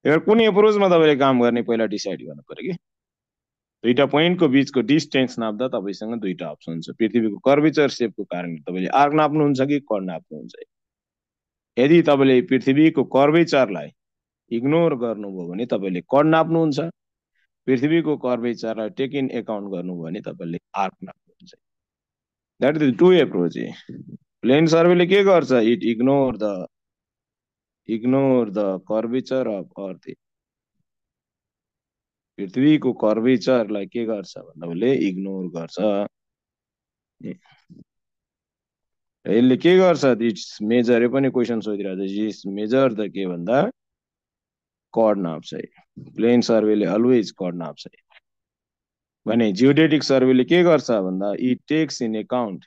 एउटा कुन एप्रोचमा तपाईँले काम गर्ने पहिला डिसाइड गर्नु पर्यो कि दुईटा पोइन्टको बीचको डिस्टेन्स नाप्दा तपाईसँग दुईटा अप्सन छ। पृथ्वीको कर्वेचर सेपको कारणले तपाईँले आर्क नाप्नुहुन्छ कि कड नाप्नुहुन्छ। यदि तपाईँले पृथ्वीको कर्वेचरलाई इग्नोर गर्नुभयो भने तपाईँले कड नाप्नुहुन्छ, पृथ्वीको कर्वेचरलाई टेक इन एकाउन्ट गर्नुभयो भने तपाईँले आर्क नाप्नुहुन्छ। That is two approach. Plane सर्वेले के गर्छ, it ignore the curvature of earth. पृथ्वीको कर्वेचरलाई के गर्छ भन्दा तपाईँले इग्नोर गर्छ। यसले के गर्छ, इट्स मेजर, यो पनि क्वेसन सोधिरहेको छ, इट्स मेजर द के भन्दा कड नाप्छ। प्लेन सर्वेले अलवेज कड नाप्छ भने जियोडेटिक सर्वेले के गर्छ भन्दा it takes in account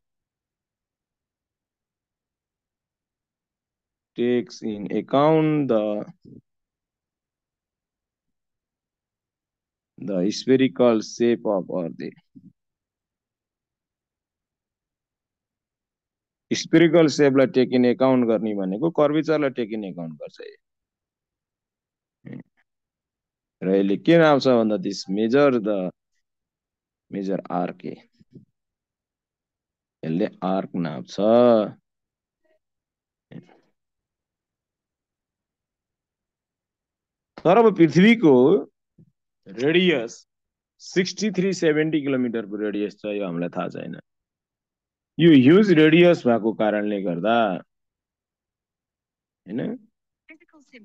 the spherical shape of earth. Spherical सेपलाई टेक इन एकाउन्ट गर्ने भनेको कर्वेचरलाई टेक इन एकाउन्ट गर्छ र यसले के नाप्छ भन्दा दिस मेजर आर्क यसले आर्क नाप्छ तर अब पृथ्वीको रेडियस 6370 किलोमिटरको रेडियस छ यो हामीलाई थाहा छैन यो ह्युज रेडियस भएको कारणले गर्दा हैन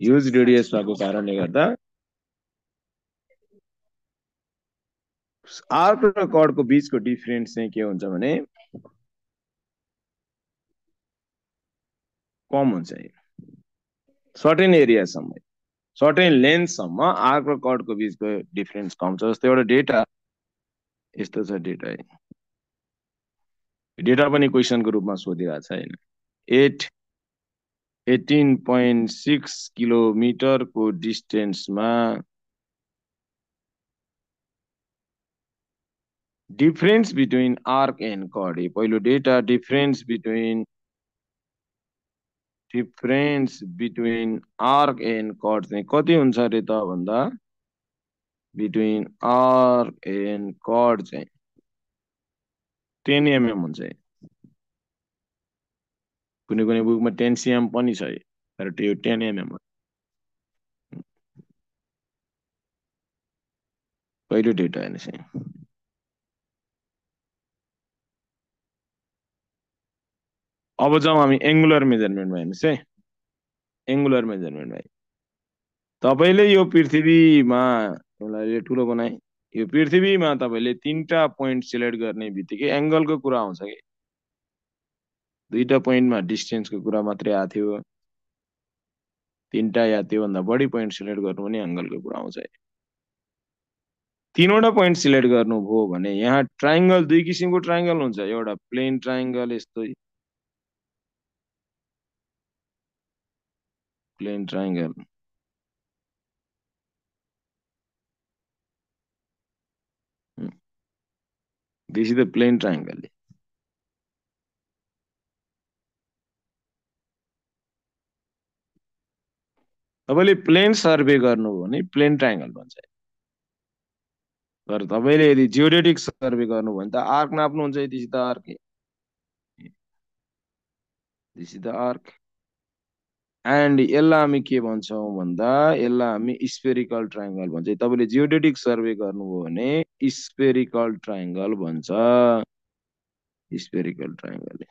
ह्युज रेडियस भएको कारणले गर्दा आर्क र कर्डको बीचको डिफरेन्स चाहिँ के हुन्छ भने कम हुन्छ सर्टेन एरियासम्म सर्टेन लेन्थसम्म आर्क र कर्डको बीचको डिफरेन्स कम छ जस्तो एउटा डेटा यस्तो छ डेटा पनि क्वेसनको रूपमा सोधिरहेको छ हैन 18.6 किलोमिटरको डिस्टेन्समा difference between arc and chord पहिलो data difference between arc and chord चाहिँ कति हुन्छ अरे त भन्दा बिट्विन आर्क एन्ड कर्ड चाहिँ 10 mm हुन्छ कुनै कुनै बुकमा 10 cm पनि छ तर त्यो 10 mm हो पहिलो डेटा हेर्नुहोस् अब जाउँ हामी एङ्गुलर मेजरमेन्टमा हेर्नुहोस् एङ्गुलर मेजरमेन्टमा तपाईँले यो पृथ्वीमा यसलाई ठुलो बनाए यो पृथ्वीमा तपाईँले 3टा पोइन्ट सिलेक्ट गर्ने बित्तिकै एङ्गलको कुरा आउँछ कि 2टा पोइन्टमा डिस्टेन्सको कुरा मात्रै आएको थियो 3टा या त्योभन्दा बढी पोइन्ट सिलेक्ट गर्नु भने एङ्गलको कुरा आउँछ 3वटा पोइन्ट सिलेक्ट गर्नुभयो भने यहाँ ट्राइङ्गल 2 किसिमको ट्राइङ्गल हुन्छ एउटा प्लेन ट्राइङ्गल यस्तो plane triangle this is the plane triangle तपाईँले प्लेन सर्वे गर्नुभयो भने प्लेन ट्राइङ्गल भन्छ तर तपाईँले यदि जियोडेटिक सर्वे गर्नुभयो भने त आर्क नाप्नुहुन्छ this is the arc this is the arc and यसलाई हामी के भन्छौँ भन्दा यसलाई हामी स्पेरिकल ट्राइङ्गल भन्छ तपाईँले जियोडेटिक सर्वे गर्नुभयो भने स्पेरिकल ट्राइङ्गल भन्छ स्पेरिकल ट्राइङ्गल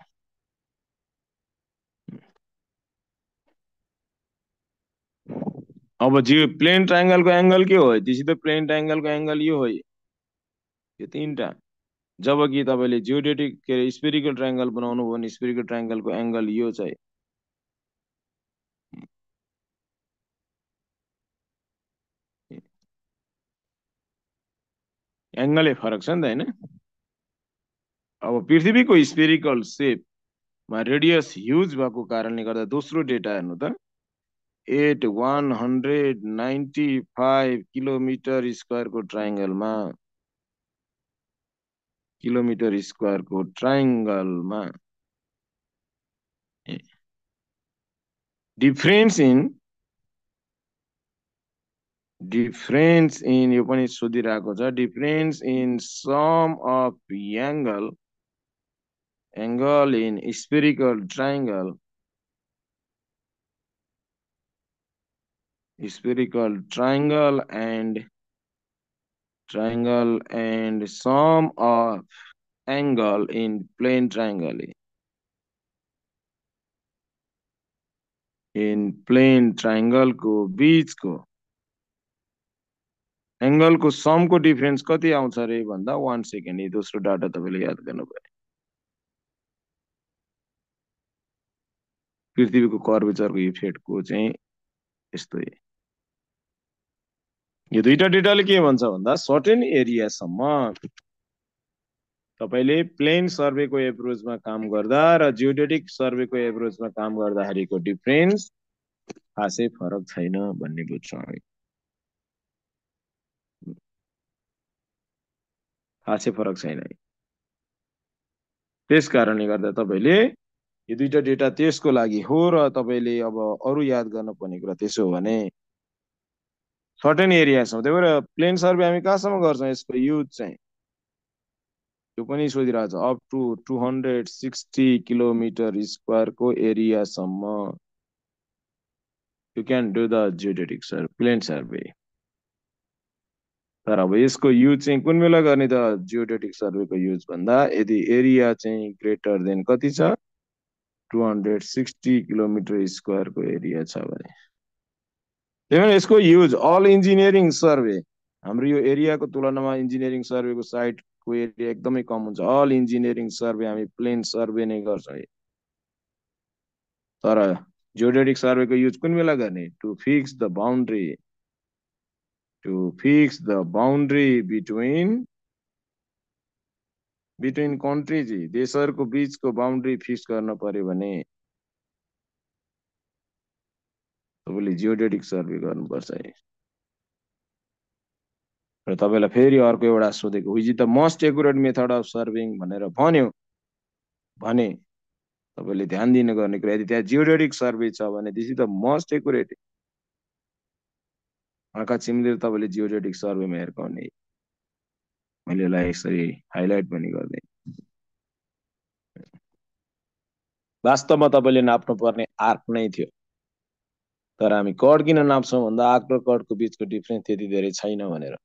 अब जियो प्लेन ट्राइङ्गलको एङ्गल के हो दिस इज द प्लेन ट्राइङ्गलको एङ्गल यो हो यो 3टा जबकि तपाईँले जियोडेटिक के अरे स्पेरिकल ट्राइङ्गल बनाउनु भयो भने स्पेरिकल ट्राइङ्गलको एङ्गल यो चाहिँ एङ्गलै फरक छ नि त हैन अब पृथ्वीको स्पेरिकल सेपमा रेडियस ह्युज भएको कारणले गर्दा दोस्रो डेटा हेर्नु त 195 किलोमिटर स्क्वायरको ट्राइङ्गलमा डिफरेन्स इन यो पनि सोधिरहेको छ difference in sum of angle in spherical triangle and sum of angle in plane triangle को बीचको एङ्गलको समको डिफरेन्स कति आउँछ रे भन्दा 1 सेकेन्ड यो दोस्रो डाटा तपाईँले याद गर्नु पर्यो पृथ्वीको कर्वेचरको इफेक्टको चाहिँ यस्तो यो 2टा डेटाले के भन्छ भन्दा सर्टेन एरियासम्म तपाईँले प्लेन सर्वेको एप्रोचमा काम गर्दा र जियोडेटिक सर्वेको एप्रोचमा काम गर्दाखेरिको डिफरेन्स खासै फरक छैन भन्ने बुझ्छौँ हामी खासै फरक छैन त्यस कारणले गर्दा तपाईँले यो दुईटा डेटा त्यसको लागि हो र तपाईँले अब अरू याद गर्नुपर्ने कुरा त्यसो हो भने सर्टेन एरियासमा त्यही भएर प्लेन सर्वे हामी कहाँसम्म गर्छौँ यसको युज चाहिँ यो पनि सोधिरहेको छ अप टु 260 किलोमिटर स्क्वायरको एरियासम्म you can do the geodetic survey plane survey तर अब यसको युज चाहिँ कुन बेला गर्ने त जियोडेटिक सर्वेको युज भन्दा यदि एरिया चाहिँ ग्रेटर देन कति छ 260 किलोमिटर स्क्वायरको एरिया छ भने त्यही भएर यसको युज अल इन्जिनियरिङ सर्वे हाम्रो यो एरियाको तुलनामा इन्जिनियरिङ सर्वेको साइटको एरिया एकदमै कम हुन्छ अल इन्जिनियरिङ सर्वे हामी प्लेन सर्वे नै गर्छौँ तर जियोडेटिक सर्वेको युज कुन बेला गर्ने to fix the boundary between countries देशहरूको बीचको बाउन्ड्री फिक्स गर्न पर्यो भने तपाईँले जियोडेटिक सर्वे गर्नुपर्छ है र तपाईँलाई फेरि अर्को एउटा सोधेको which is the most accurate method of serving भनेर भन्यो भने तपाईँले ध्यान दिनु गर्ने कुरा यदि त्यहाँ जियोडेटिक सर्वे छ भने this is the most accurate आँखा चिम्लेर तपाईँले जियोडेटिक सर्वेमा हेर्काउने मैले यसलाई यसरी हाइलाइट पनि गर्दै वास्तवमा तपाईँले नाप्नु पर्ने आर्क नै थियो तर हामी कड किन नाप्छौँ भन्दा आर्क र कडको बिचको डिफ्रेन्स त्यति धेरै छैन भनेर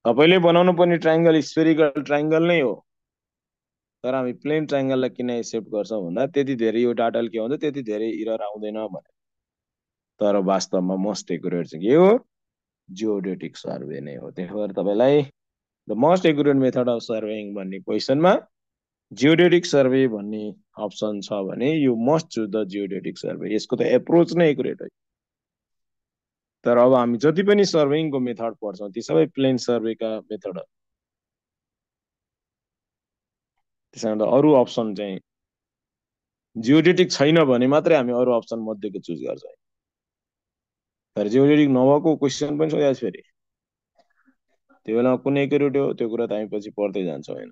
तपाईँले बनाउनु पर्ने ट्राइङ्गल स्फेरिकल ट्राइङ्गल नै हो तर हामी प्लेन ट्राइङ्गललाई किन एक्सेप्ट गर्छौँ भन्दा त्यति धेरै यो डाटाले के हुन्छ त्यति धेरै इरर आउँदैन भनेर तर वास्तवमा मोस्ट एकुरेट चाहिँ के हो जियोडेटिक सर्वे नै हो त्यही भएर तपाईँलाई the most accurate method of surveying भन्ने क्वेसनमा जियोडेटिक सर्वे भन्ने अप्सन छ भने you must choose the geodetic survey यसको त एप्रोच नै एकुरेट है तर अब हामी जति पनि सर्वेइङको मेथड पढ्छौँ ती सबै प्लेन सर्वेका मेथड हो त्यसैले अरू अप्सन चाहिँ जियोडेटिक छैन भने मात्रै हामी अरू अप्सन मध्येको चुज गर्छौँ तर जियोडेटिक नभएको क्वेसन पनि सोधेको छ फेरि त्यो बेलामा कुन एकुरेट हो त्यो कुरा त हामी पछि पढ्दै जान्छौँ होइन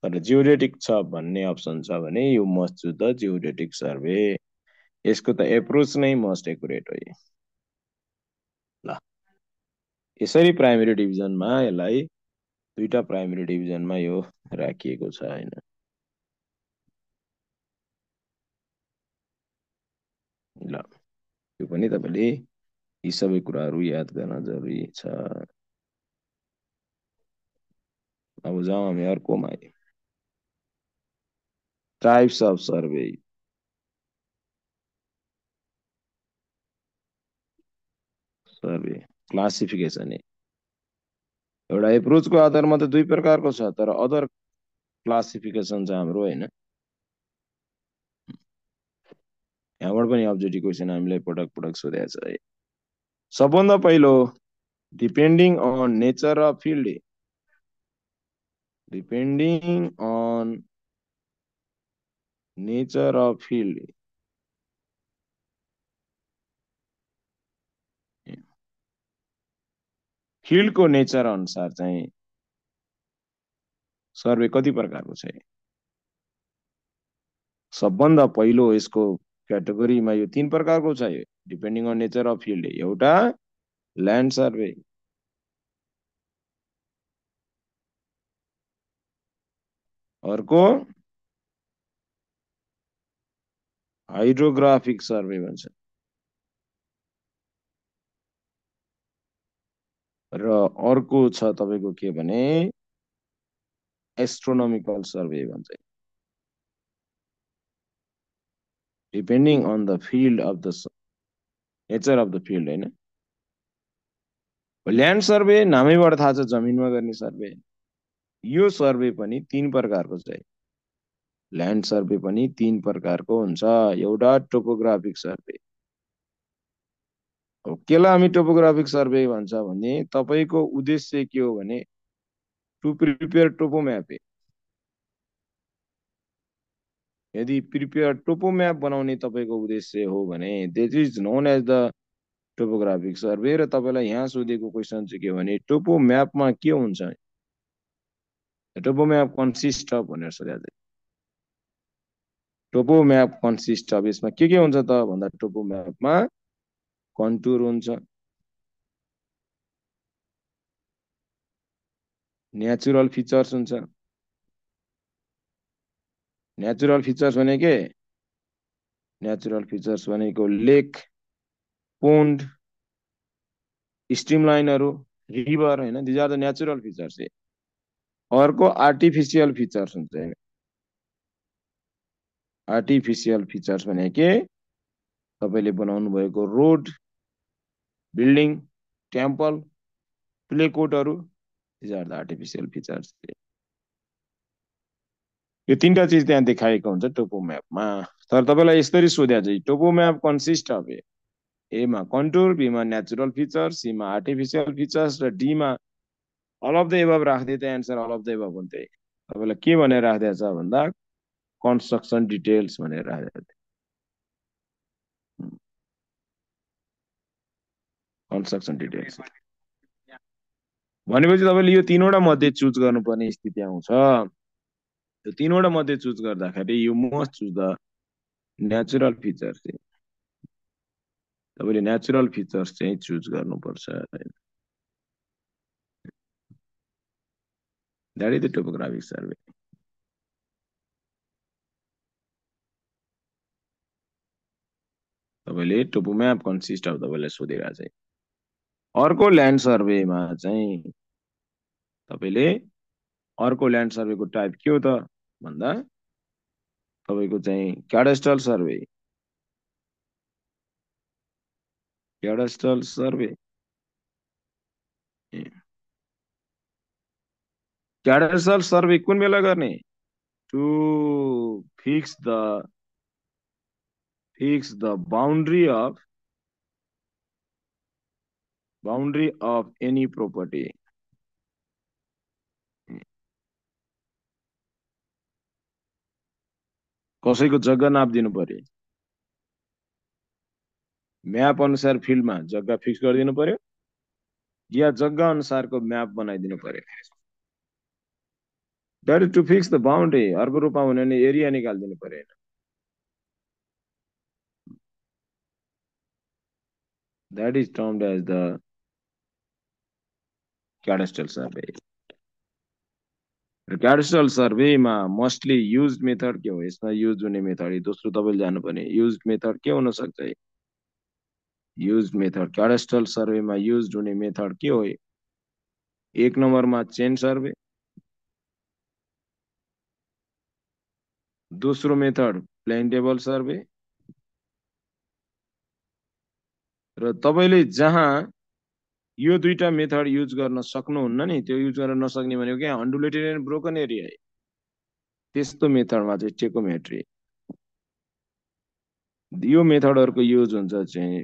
तर जियोडेटिक छ भन्ने अप्सन छ भने you must choose the geodetic survey यसको त एप्रोच नै मोस्ट एकुरेट हो ल यसरी प्राइमेरी डिभिजनमा यसलाई दुईटा प्राइमेरी डिभिजनमा यो राखिएको छ होइन ल यो पनि तपाईँले यी सबै कुराहरू याद गर्न जरुरी छ अब जाउँ हामी अर्कोमा टाइप्स अफ सर्वे क्लासिफिकेसन एउटा एप्रोचको आधारमा त दुई प्रकारको छ तर अदर क्लासिफिकेसन छ हाम्रो होइन यहाँबाट पनि अब्जेक्टिभ क्वेसन हामीलाई पटक पटक सोधेको छ है सबभन्दा पहिलो depending on nature of field depending on nature of field फिल्डको नेचर अनुसार चाहिँ सर्वे कति प्रकारको छ सबभन्दा पहिलो यसको क्याटेगोरीमा यो तीन प्रकारको छ depending on nature of field एउटा ल्यान्ड सर्वे अर्को हाइड्रोग्राफिक सर्वे भन्छ र अर्को छ तपाईको के भने एस्ट्रोनोमिकल सर्वे भन्छ depending on the field of the nature of the field होइन ल्यान्ड सर्वे नामैबाट थाहा छ जमिनमा गर्ने सर्वे यो सर्वे पनि तीन प्रकारको छ ल्यान्ड सर्वे पनि तीन प्रकारको हुन्छ एउटा टोपोग्राफिक सर्वे केलाई हामी टोपोग्राफिक सर्वे भन्छ भने तपाईको उद्देश्य के हो भने टु प्रिपेयर टोपो म्याप यदि प्रिपेयर टोपो म्याप बनाउने तपाईको उद्देश्य हो भने this is known as the topographic survey र तपाईलाई यहाँ सोधेको क्वेसन चाहिँ के भने टोपो म्यापमा के हुन्छ टोपो म्याप कन्सिस्ट अफ भनेर सोधेको छ टोपो म्याप कन्सिस्ट अफ, यसमा के हुन्छ त भन्दा टोपो म्यापमा कन्टुर हुन्छ, नेचुरल फिचर्स हुन्छ। नेचुरल फिचर्स भनेको नेचुरल फिचर्स भनेको लेक, पोन्ड, स्ट्रिमलाइनहरू, रिभर, होइन, these are the natural features. अर्को आर्टिफिसियल फिचर्स हुन्छ। आर्टिफिसियल फिचर्स भनेको तपाईँले बनाउनु भएको रोड, बिल्डिङ, टेम्पल, प्ले कोर्टहरू, these are the artificial features. यो तीनटा चिज त्यहाँ देखाएको हुन्छ टोपो म्यापमा। तर तपाईँलाई यसरी सोध्या चाहिँ टोपो म्याप कन्सिस्ट अफ एमा कन्टुर, बीमा नेचुरल फिचर्स, सीमा आर्टिफिसियल फिचर्स र डीमा अल अफ द एबभ राखिदिए त answer all of the above हुन्थ्यो। तपाईँलाई के भनेर राखिदिएको छ भन्दा कन्स्ट्रक्सन डिटेल्स भनेर राखिदिएको थियो। कन्स्ट्रक्सन डिटेल्स भनेपछि तपाईँले यो तीनवटा मध्ये चुज गर्नुपर्ने स्थिति आउँछ। यो तीनवटा मध्ये चुज गर्दाखेरि you must choose the natural features. तपाईँले नेचुरल फिचर्स चाहिँ चुज गर्नुपर्छ। That is the topographic survey. तपाईँले टोपो म्याप कन्सिस्ट अफ तपाईँलाई सोधेको चाहिँ। अर्को ल्यान्ड सर्वेमा चाहिँ तपाईँले अर्को ल्यान्ड सर्वेको टाइप के हो त भन्दा तपाईँको चाहिँ cadastral survey. Cadastral survey, cadastral survey कुन बेला गर्ने? To fix the boundary of any property. कसैको जग्गा नाप दिनु पर्यो, म्याप अनुसार फिल्डमा जग्गा फिक्स गरिदिनु पर्यो, या जग्गा अनुसारको म्याप बनाइदिनु पर्यो। That is to fix the boundary. अर्को रूपमा हुने भने एरिया निकालिदिनु पर्यो। That is termed as the cadastral survey. Cadastral सर्वेमा मोस्टली युज मेथड के हो? यसमा युज हुने मेथड दोस्रो तपाईँले जानुपर्ने युज मेथड के हुन सक्छ? युज मेथड क्याडेस्ट्रल सर्वेमा युज हुने मेथड के हो? एक नम्बरमा चेन सर्वे, दोस्रो मेथड प्लेन टेबल सर्वे, र तपाईँले जहाँ यो दुईटा मेथड युज गर्न सक्नुहुन्न नि, त्यो युज गर्न नसक्ने भनेको क्या अन्डुलेटेड एन्ड ब्रोकन एरिया है, त्यस्तो मेथडमा चाहिँ टेकोमेट्री। यो मेथडहरूको युज हुन्छ चाहिँ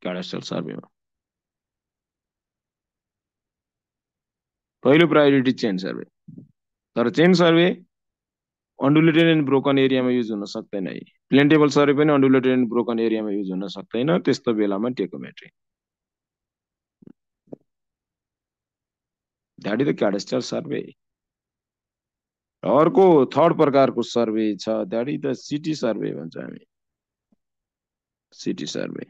क्याडेस्ट्रल सर्वेमा। पहिलो प्रायोरिटी चेन सर्वे, तर chain survey undulated and broken एरियामा युज हुन सक्दैन है। प्लेन टेबल सर्वे पनि अन्डुलेटेड एन्ड ब्रोकन एरियामा युज हुन सक्दैन, त्यस्तो बेलामा tacheometry. That is the cadastral survey. अर्को थर्ड प्रकारको सर्वे छ, that is the city survey भन्छ हामी। सिटी सर्वे,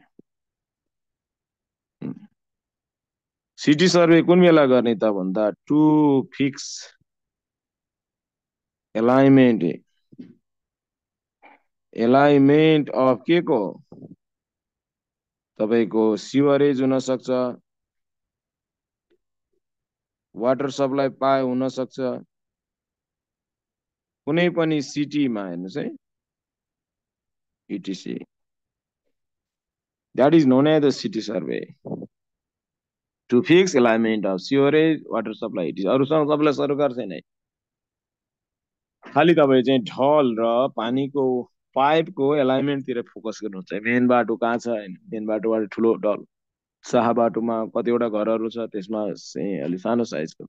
सिटी सर्वे कुन बेला गर्ने त भन्दा टु फिक्स एलाइनमेन्ट अफ के को? तपाईँको सिवरेज हुन सक्छ, वाटर सप्लाई पाए हुन सक्छ, कुनै पनि सिटीमा हेर्नुहोस् है, etc. That is known as the city survey. To fix alignment of sewerage, water supply, etc. अरूसँग सबैलाई सरोकार छैन है, खालि तपाईँ चाहिँ ढल र पानीको पाइपको एलाइनमेन्टतिर फोकस गर्नुहुन्छ। मेन बाटो कहाँ छ, मेन बाटोबाट ठुलो ढल, साहा बाटोमा कतिवटा घरहरू छ, त्यसमा चाहिँ अलिक सानो साइजको,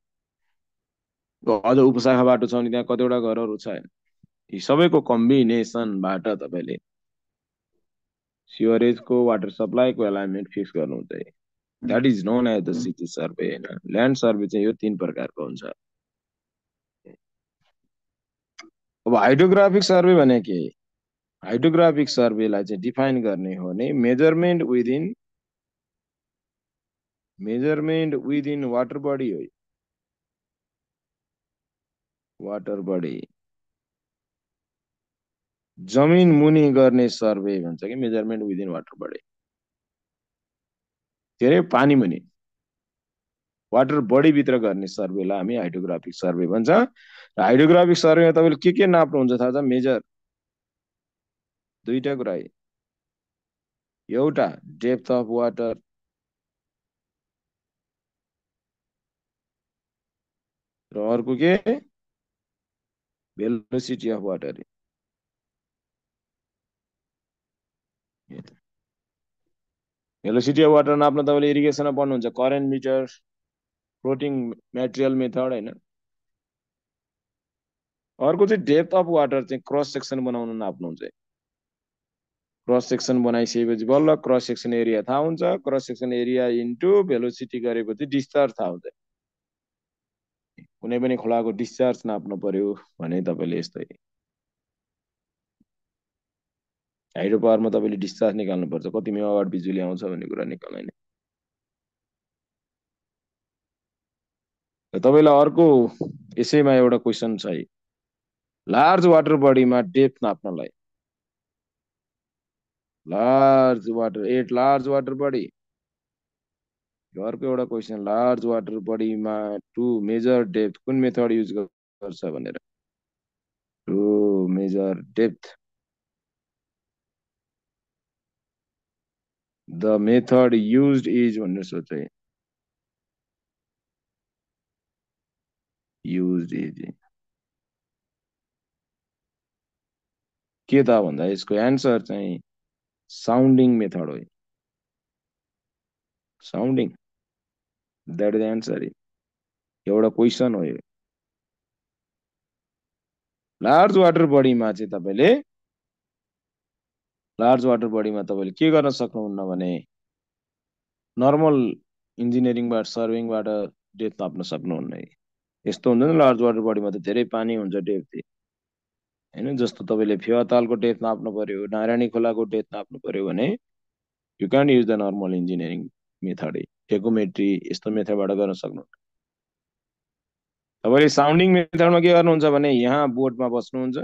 अझ उपशाखा बाटो छ भने त्यहाँ कतिवटा घरहरू छ। यी सबैको कम्बिनेसनबाट तपाईँले सिवरेजको, वाटर सप्लाईको एलाइनमेन्ट फिक्स गर्नुहुन्छ। That is known as the city survey. होइन, ल्यान्ड सर्वे चाहिँ यो 3 प्रकारको हुन्छ। अब हाइड्रोग्राफिक सर्वे भने के? हाइड्रोग्राफिक सर्वेलाई चाहिँ डिफाइन गर्ने हो भने मेजरमेन्ट वाटर बडी हो, वाटर बडी। जमिन मुनि गर्ने सर्वे भन्छ कि मेजरमेन्ट विदिन वाटर बडी, के अरे पानी मुनि वाटर बडी भित्र गर्ने सर्वेलाई हामी हाइड्रोग्राफिक सर्वे भन्छ। र हाइड्रोग्राफिक सर्वेमा तपाईँले के नाप्नुहुन्छ थाहा छ? मेजर दुईटा कुरा है, एउटा डेप्थ अफ वाटर, र अर्को के? Velocity of water. Velocity of water नाप्न तपाईँले इरिगेसनमा पढ्नुहुन्छ, current meter, floating material method हैन। अर्को चाहिँ डेप्थ अफ वाटर चाहिँ क्रस सेक्सन बनाउन नाप्नुहुन्छ। क्रस सेक्सन बनाइसकेपछि बल्ल क्रस सेक्सन एरिया थाहा हुन्छ, cross section area into velocity गरेपछि डिस्चार्ज थाहा हुन्छ। कुनै पनि खोलाको डिस्चार्ज नाप्नु पर्यो भने तपाईँले यस्तै हाइड्रो पावरमा तपाईँले डिस्चार्ज निकाल्नुपर्छ, कति मेगावाट बिजुली आउँछ भन्ने कुरा निकाल्ने। तपाईँलाई अर्को यसैमा एउटा क्वेसन छ है, लार्ज वाटर बडीमा डेप्थ नाप्नलाई, लार्ज वाटर बडी। अर्को एउटा क्वेसन, लार्ज वाटर बडीमा टु मेजर डेप्थ कुन मेथड युज गर्छ भनेर, to measure depth the method used is भनेर सोच है, युज्ड इज के त भन्दा यसको एन्सर चाहिँ साउन्डिङ मेथड हो। Sounding, that is answer. एउटा क्वेसन हो यो। लार्ज वाटर बडीमा चाहिँ तपाईँले के गर्न सक्नुहुन्न भने नर्मल इन्जिनियरिङबाट सर्विङबाट डेप्थ नाप्न सक्नुहुन्न है। यस्तो हुन्छ नि, लार्ज वाटर बडीमा त धेरै पानी हुन्छ, डेप्थ हैन। जस्तो तपाईँले फेवातालको डेप्थ नाप्नु पर्यो, नारायणी खोलाको डेप्थ नाप्नु पर्यो भने you can use the normal engineering method, tacheometry यस्तो मेथडबाट गर्न सक्नुहुन्छ। तपाईँले साउन्डिङ मेथडमा के गर्नुहुन्छ भने यहाँ बोटमा बस्नुहुन्छ,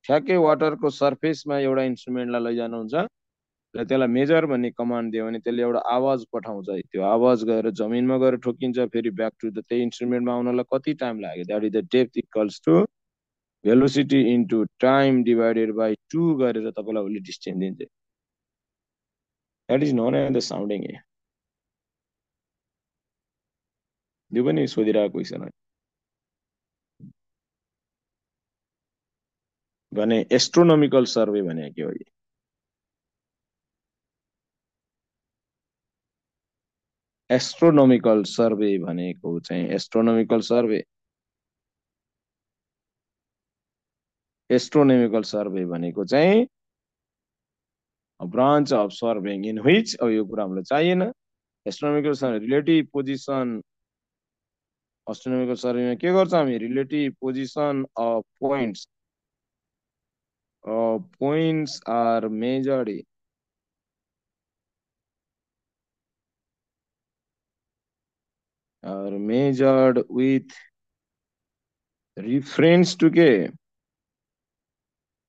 ठ्याक्कै वाटरको सर्फेसमा एउटा इन्स्ट्रुमेन्टलाई लैजानुहुन्छ र त्यसलाई मेजर भन्ने कमान्ड दियो भने त्यसले एउटा आवाज पठाउँछ, त्यो आवाज गएर जमिनमा गएर ठोकिन्छ, फेरि ब्याक टु द त्यही इन्स्ट्रुमेन्टमा आउनलाई कति टाइम लाग्यो, that is the depth equals to velocity into time divided by 2 गरेर तपाईँलाई उसले डिस्टेन्स दिन्छ। That is known as the sounding. यो पनि सोधिरहेको क्वेसन हो भने एस्ट्रोनोमिकल सर्वे भने के हो? एस्ट्रोनोमिकल सर्वे भनेको चाहिँ एस्ट्रोनोमिकल सर्वे भनेको चाहिँ branch of surveying in which, अब यो कुरा हामीलाई चाहिएन। Astronomical survey relative position, astronomical सर्वेमा के गर्छ हामी? Relative position of points are measured with reference to के?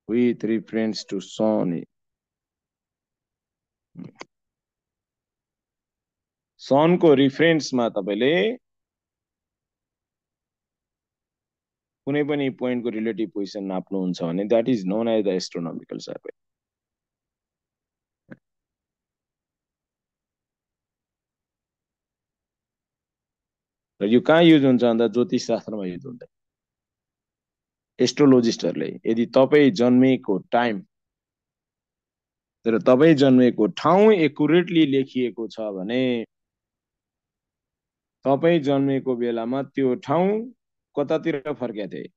With reference to sun। सनको रिफरेन्समा तपाईँले कुनै पनि पोइन्टको रिलेटिभ पोजिसन नाप्नुहुन्छ भने that is known as the astronomical survey. र यो कहाँ युज हुन्छ भन्दा ज्योतिष शास्त्रमा युज हुन्छ। एस्ट्रोलोजिस्टहरूले यदि तपाईँ जन्मेको टाइम र तपाईँ जन्मेको ठाउँ एकुरेटली लेखिएको छ भने तपाईँ जन्मेको बेलामा त्यो ठाउँ कतातिर फर्केको थियो?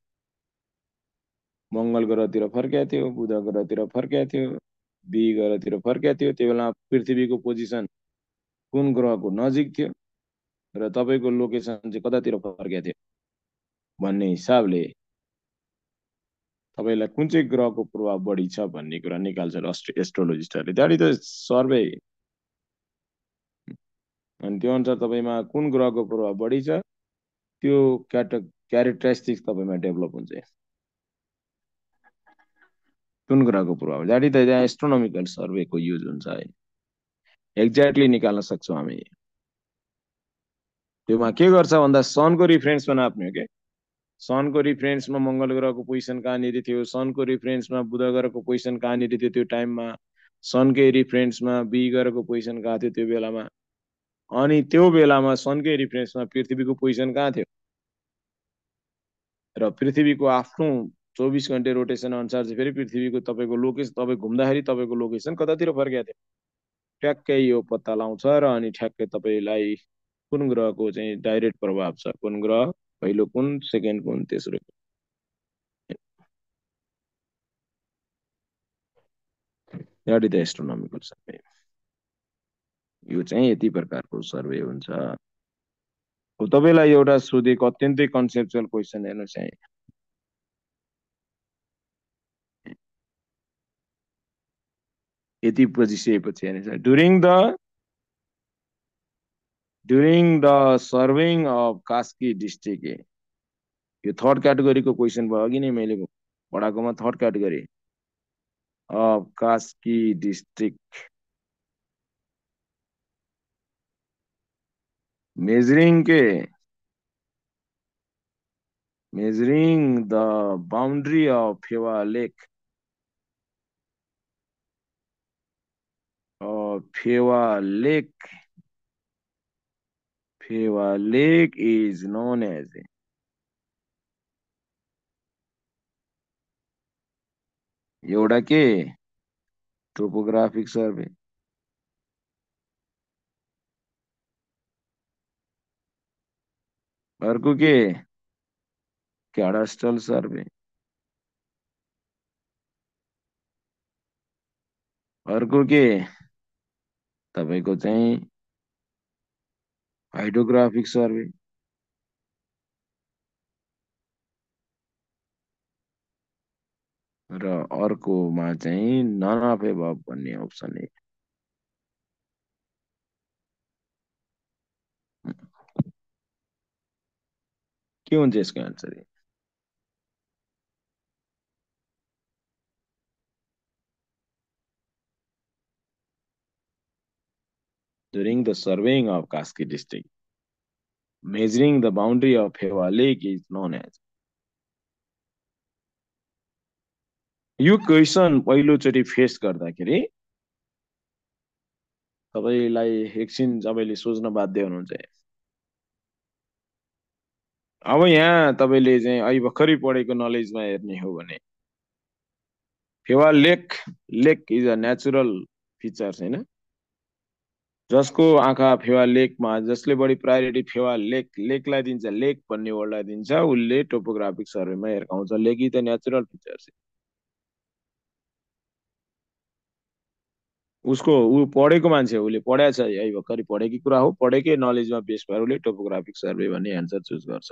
मङ्गल ग्रहतिर फर्केको थियो, बुध ग्रहतिर फर्केको थियो, बी ग्रहतिर फर्केको थियो। त्यो बेला पृथ्वीको पोजिसन कुन ग्रहको नजिक थियो र तपाईँको लोकेसन चाहिँ कतातिर फर्केको थियो भन्ने हिसाबले तपाईँलाई कुन चाहिँ ग्रहको प्रभाव बढी छ भन्ने कुरा निकाल्छ एस्ट्रोलोजिस्टहरूले, द्याट इज द सर्वे। अनि त्यो अनुसार तपाईँमा कुन ग्रहको प्रभाव बढी छ त्यो क्यारेक्टरिस्टिक्स तपाईँमा डेभलप हुन्छ। कुन ग्रहको प्रभाव, द्याट इज द एस्ट्रोनोमिकल सर्वेको युज हुन्छ है, एक्ज्याक्टली निकाल्न सक्छौँ हामी। त्योमा के गर्छ भन्दा सनको रिफरेन्समा नाप्ने हो के। सनको रिफरेन्समा मङ्गल ग्रहको पोजिसन कहाँनिर थियो, सनको रिफरेन्समा बुध ग्रहको पोजिसन कहाँनिर थियो त्यो टाइममा, सनकै रिफरेन्समा बी ग्रहको पोजिसन कहाँ थियो त्यो बेलामा, अनि त्यो बेलामा सनकै रिफरेन्समा पृथ्वीको पोजिसन कहाँ थियो, र पृथ्वीको आफ्नो 24 घन्टे रोटेसन अनुसार चाहिँ फेरि पृथ्वीको तपाईँको लोकेसन, तपाईँ घुम्दाखेरि तपाईँको लोकेसन कतातिर फर्किएको थियो, ठ्याक्कै यो पत्ता लगाउँछ र अनि ठ्याक्कै तपाईँलाई कुन ग्रहको चाहिँ डाइरेक्ट प्रभाव छ, कुन ग्रह पहिलो कुन, सेकेन्ड कुन, तेस्रो कुन। That is the astronomical survey. यो चाहिँ यति प्रकारको सर्वे हुन्छ। अब तपाईँलाई एउटा सोधेको अत्यन्तै कन्सेप्चुअल क्वेसन हेर्नुहोस् है, यति बुझिसकेपछि हेर्नुहोस्, during the serving of Kaski district, यो थर्ड क्याटेगोरीको क्वेसन भयो, अघि नै मैले पढाएकोमा third category of Kaski district, measuring the boundary of Phewa Lake, Phewa Lake is known as एउटा के टोपोग्राफिक सर्वे, अर्को के क्याडास्ट्रल सर्वे, अर्को के तपाईँको चाहिँ हाइड्रोग्राफिक सर्वे, र अर्कोमा चाहिँ नन अफ एबभ भन्ने अप्सन है। के हुन्छ यसको answer? During the surveying of Kaski district, measuring the boundary of Phewa Lake is known as। यो क्वेसन पहिलोचोटि फेस गर्दाखेरि तपाईँलाई एकछिन तपाईँले सोच्न बाध्य हुनुहुन्छ। अब यहाँ तपाईँले चाहिँ अहिले भर्खरै पढेको नलेजमा हेर्ने हो भने Phewa lake is a natural feature हैन, जसको आँखा फेवा लेकमा, जसले बढी प्रायोरिटी फेवा लेकलाई दिन्छ, लेक भन्ने वर्डलाई दिन्छ, उसले टोपोग्राफिक सर्वेमा हेर्काउँछ। Lake is the natural feature. उसको ऊ पढेको मान्छे, उसले पढाएको छ, यही भर्खरै पढेकै कुरा हो, पढेकै नलेजमा बेस भएर उसले टोपोग्राफिक सर्वे भन्ने एन्सर चुज गर्छ।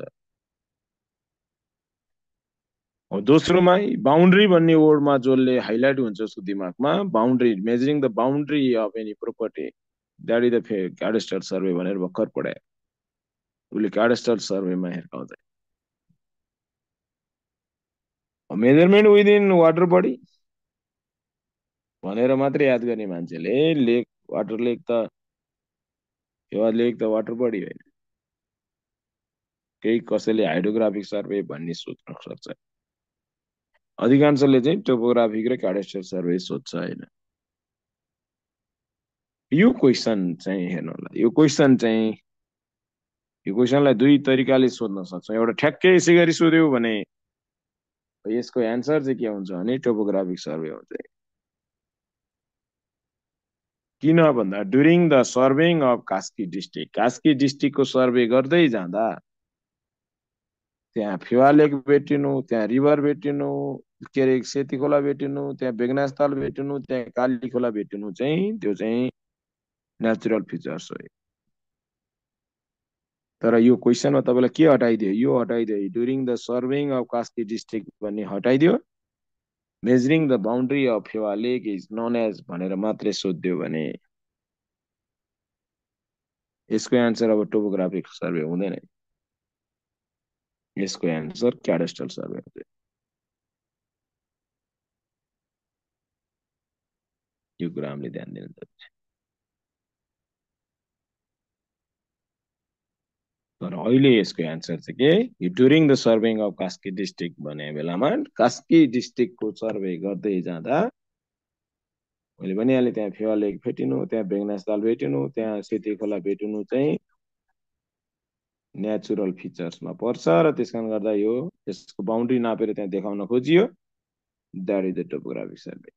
दोस्रोमा बाउन्ड्री भन्ने वर्डमा जसले हाइलाइट हुन्छ उसको दिमागमा, boundary, measuring the boundary of any property, that is the cadastral survey भनेर भर्खर पढायो, उसले क्याडेस्ट्रल सर्वेमा हेर्काउँछ। मेजरमेन्ट विदिन वाटर बडी भनेर मात्रै याद गर्ने मान्छेले लेक, वाटर लेक त वाटर बडी होइन, केही कसैले हाइड्रोग्राफिक सर्वे भन्ने सोच्न सक्छ, अधिकांशले चाहिँ टोपोग्राफिक र क्याडेस्ट्रल सर्वे सोध्छ होइन। यो क्वेसन चाहिँ हेर्नु होला, यो क्वेसनलाई दुई तरिकाले सोध्न सक्छौँ। एउटा ठ्याक्कै यसै गरी सोध्यो भने यसको एन्सर चाहिँ के हुन्छ भने टोपोग्राफिक सर्वे हुन्छ। किन भन्दा during the surveying of Kaski डिस्ट्रिक्टको सर्वे गर्दै जाँदा त्यहाँ फेवा लेक भेटिनु, त्यहाँ रिभर भेटिनु, के अरे सेती खोला भेटिनु, त्यहाँ बेगनास्थल भेटिनु, त्यहाँ काली खोला भेटिनु, चाहिँ त्यो चाहिँ नेचुरल फिचर्स हो। तर यो क्वेसनमा तपाईँलाई के हटाइदियो, यो हटाइदियो, during the surveying of Kaski district भन्ने हटाइदियो, measuring the boundary of Phewa lake is known as भनेर मात्रै सोध्यो भने यसको एन्सर अब टोपोग्राफिक सर्वे हुँदैन। यसको एन्सर क्याडेस्ट्रल सर्वे हुन्छ। यो कुरा हामीले ध्यान दिनु पर्छ। तर अहिले यसको एन्सर चाहिँ के, during the surveying of Kaski district भने बेलामा कास्की डिस्ट्रिक्टको सर्वे गर्दै जाँदा मैले भनिहालेँ त्यहाँ फेवा लेक भेटिनु, त्यहाँ बेगनास ताल भेटिनु, त्यहाँ सेती खोला भेटिनु चाहिँ नेचुरल फिचर्समा पर्छ र त्यस कारणले गर्दा यो यसको बाउन्ड्री नापेर त्यहाँ देखाउन खोजियो। That is the topographic survey.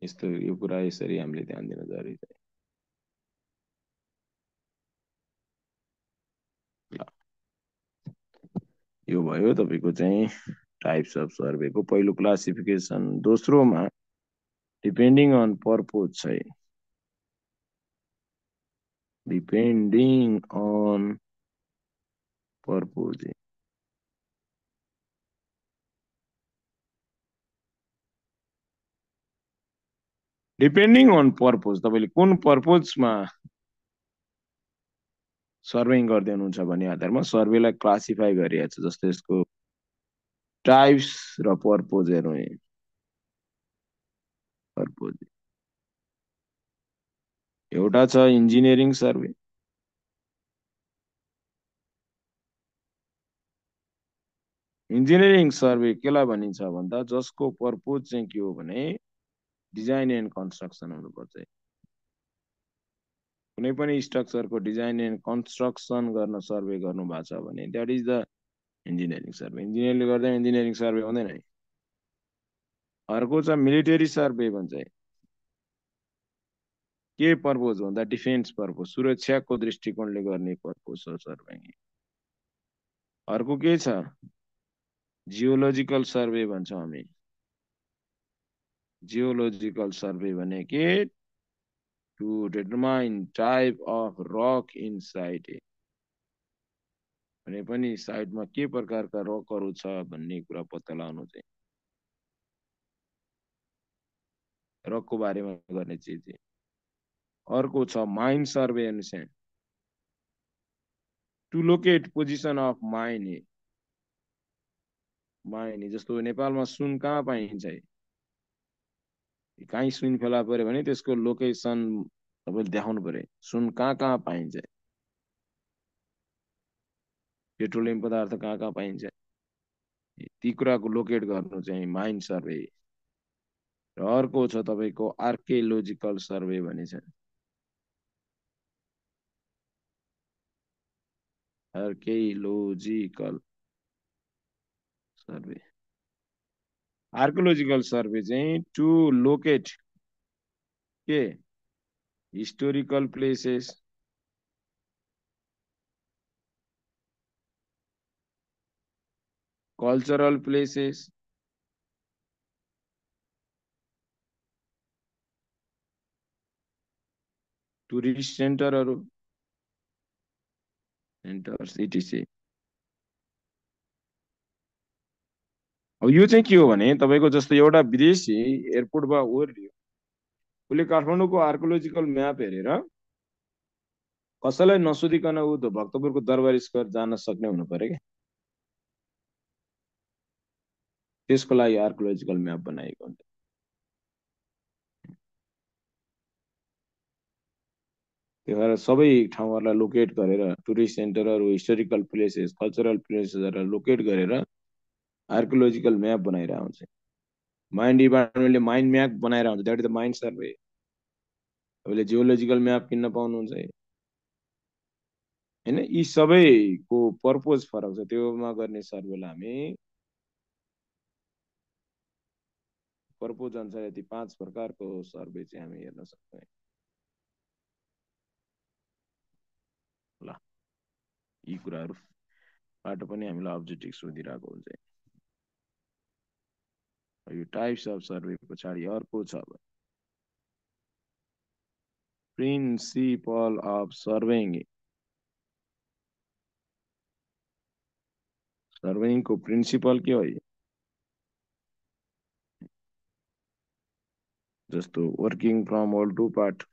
यस्तो यो कुरा यसरी हामीले ध्यान दिन जरुरी छ। यो भयो तपाईको चाहिँ टाइप्स अफ सर्वेको पहिलो क्लासिफिकेसन। दोस्रोमा डिपेन्डिङ अन पर्पोज चाहिँ depending on purpose depending on purpose तपाईले कुन पर्पोजमा सर्वेइङ गर्दै हुनुहुन्छ भन्ने आधारमा सर्वेलाई क्लासिफाई गरिएको छ। जस्तो यसको टाइप्स र पर्पोज हेरौँ। पर्पोज एउटा छ इन्जिनियरिङ सर्वे, इन्जिनियरिङ सर्वे केलाई भनिन्छ भन्दा जसको पर्पोज चाहिँ के हो भने डिजाइन एन्ड कन्स्ट्रक्सन हुनुपर्छ। कुनै पनि स्ट्रक्चरको डिजाइन एन्ड कन्स्ट्रक्सन गर्न सर्वे गर्नु भएको छ भने that is the engineering survey. इन्जिनियरले गर्दा इन्जिनियरिङ सर्वे हुँदैन। अर्को छ मिलिटरी सर्वे भन्छ। के पर्पोज भन्दा डिफेन्स पर्पोज, सुरक्षाको दृष्टिकोणले गर्ने पर्पोज हो सर्वे। अर्को के छ जियोलोजिकल सर्वे भन्छौँ हामी। जियोलोजिकल सर्वे भने के to determine type of rock in site भने पनि साइटमा के प्रकारका रकहरू छ भन्ने कुरा पत्ता लगाउनु चाहिँ रकको बारेमा गर्ने चिज। अर्को छ माइन सर्वे अनुसार to locate position of mine. Mine जस्तो नेपालमा सुन कहाँ पाइन्छ, कहीँ सुन फेला पर्यो भने त्यसको लोकेसन तपाईँले देखाउनु पर्यो। सुन कहाँ कहाँ पाइन्छ, पेट्रोलियम पदार्थ कहाँ कहाँ पाइन्छ, ती कुराको लोकेट गर्नु चाहिँ माइन सर्वे। र अर्को छ तपाईँको आर्कियोलोजिकल सर्वे भनिन्छ। आर्कियोलोजिकल सर्वे, आर्कियोलोजिकल सर्वे चाहिँ टु लोकेट के historical places, cultural places, tourist सेन्टरहरू सेन्टर्स इटिसी। अब यो चाहिँ के हो भने तपाईँको जस्तो एउटा विदेशी एयरपोर्टमा ओर्लियो, उसले काठमाडौँको आर्कियोलोजिकल म्याप हेरेर कसैलाई नसोधिकन ऊ भक्तपुरको दरबार स्क्वायर जान सक्ने हुनु पर्यो क्या। त्यसको लागि आर्कियोलोजिकल म्याप बनाएको हुन्छ। त्यही भएर सबै ठाउँहरूलाई लोकेट गरेर टुरिस्ट सेन्टरहरू, हिस्टोरिकल प्लेसेस, कल्चरल प्लेसेसहरूलाई लोकेट गरेर आर्कियोलोजिकल म्याप बनाएर आउँछ। माइन डिपार्टमेन्टले माइन म्याप बनाएर आउँछ, that is the mine survey. तपाईँले जियोलोजिकल म्याप किन्न पाउनुहुन्छ होइन। यी सबैको पर्पोज फरक छ, त्योमा गर्ने सर्वेलाई हामी पर्पोज अनुसार यति 5 प्रकारको सर्वे चाहिँ हामी हेर्न सक्छौँ। ल यी कुराहरूबाट पनि हामीलाई अब्जेक्टिभ सोधिरहेको हुन्छ। यो टाइप्स अफ सर्वे पछाडि अर्को छ प्रिन्सिपल अफ सर्वेइङ। सर्वेइङको प्रिन्सिपल के हो? जस्तो working from whole to part.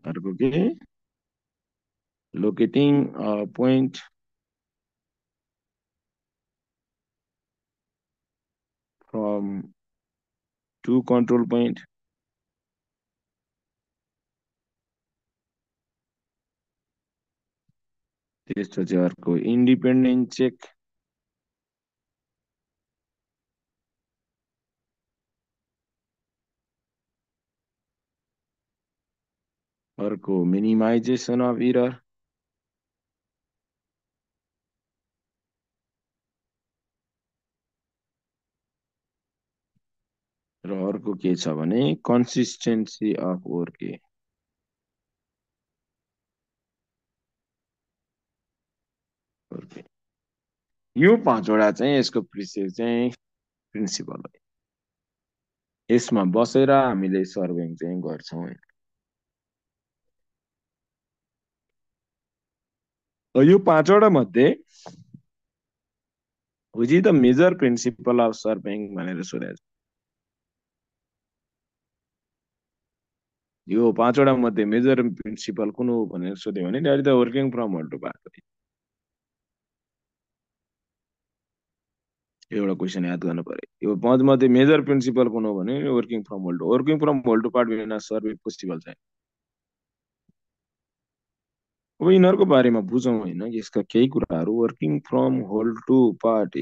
अर्को के? Locating point from to control point. त्यसपछि अर्को इन्डिपेन्डेन्ट चेक। अर्को मिनिमाइजेसन अफ इरर। र अर्को के छ भने कन्सिस्टेन्सी अफ वर्क। यो पाँचवटा चाहिँ यसको प्रिन्सिपल हो। यसमा बसेर हामीले सर्वेइङ चाहिँ गर्छौँ। यो पाँचवटा मध्ये which is the major principle of surveying भनेर सोधेको छ। यो पाँचवटा मध्ये मेजर प्रिन्सिपल कुन हो भनेर सोध्यो भने that is the working from whole to part. एउटा क्वेसन याद गर्नु पर्यो। यो पाँच मध्ये मेजर प्रिन्सिपल कुन हो भने working from whole to. Working from whole to part बिना सर्वे पोसिबल छैन। अब यिनीहरूको बारेमा बुझौँ होइन, यसका केही कुराहरू। Working from whole to part,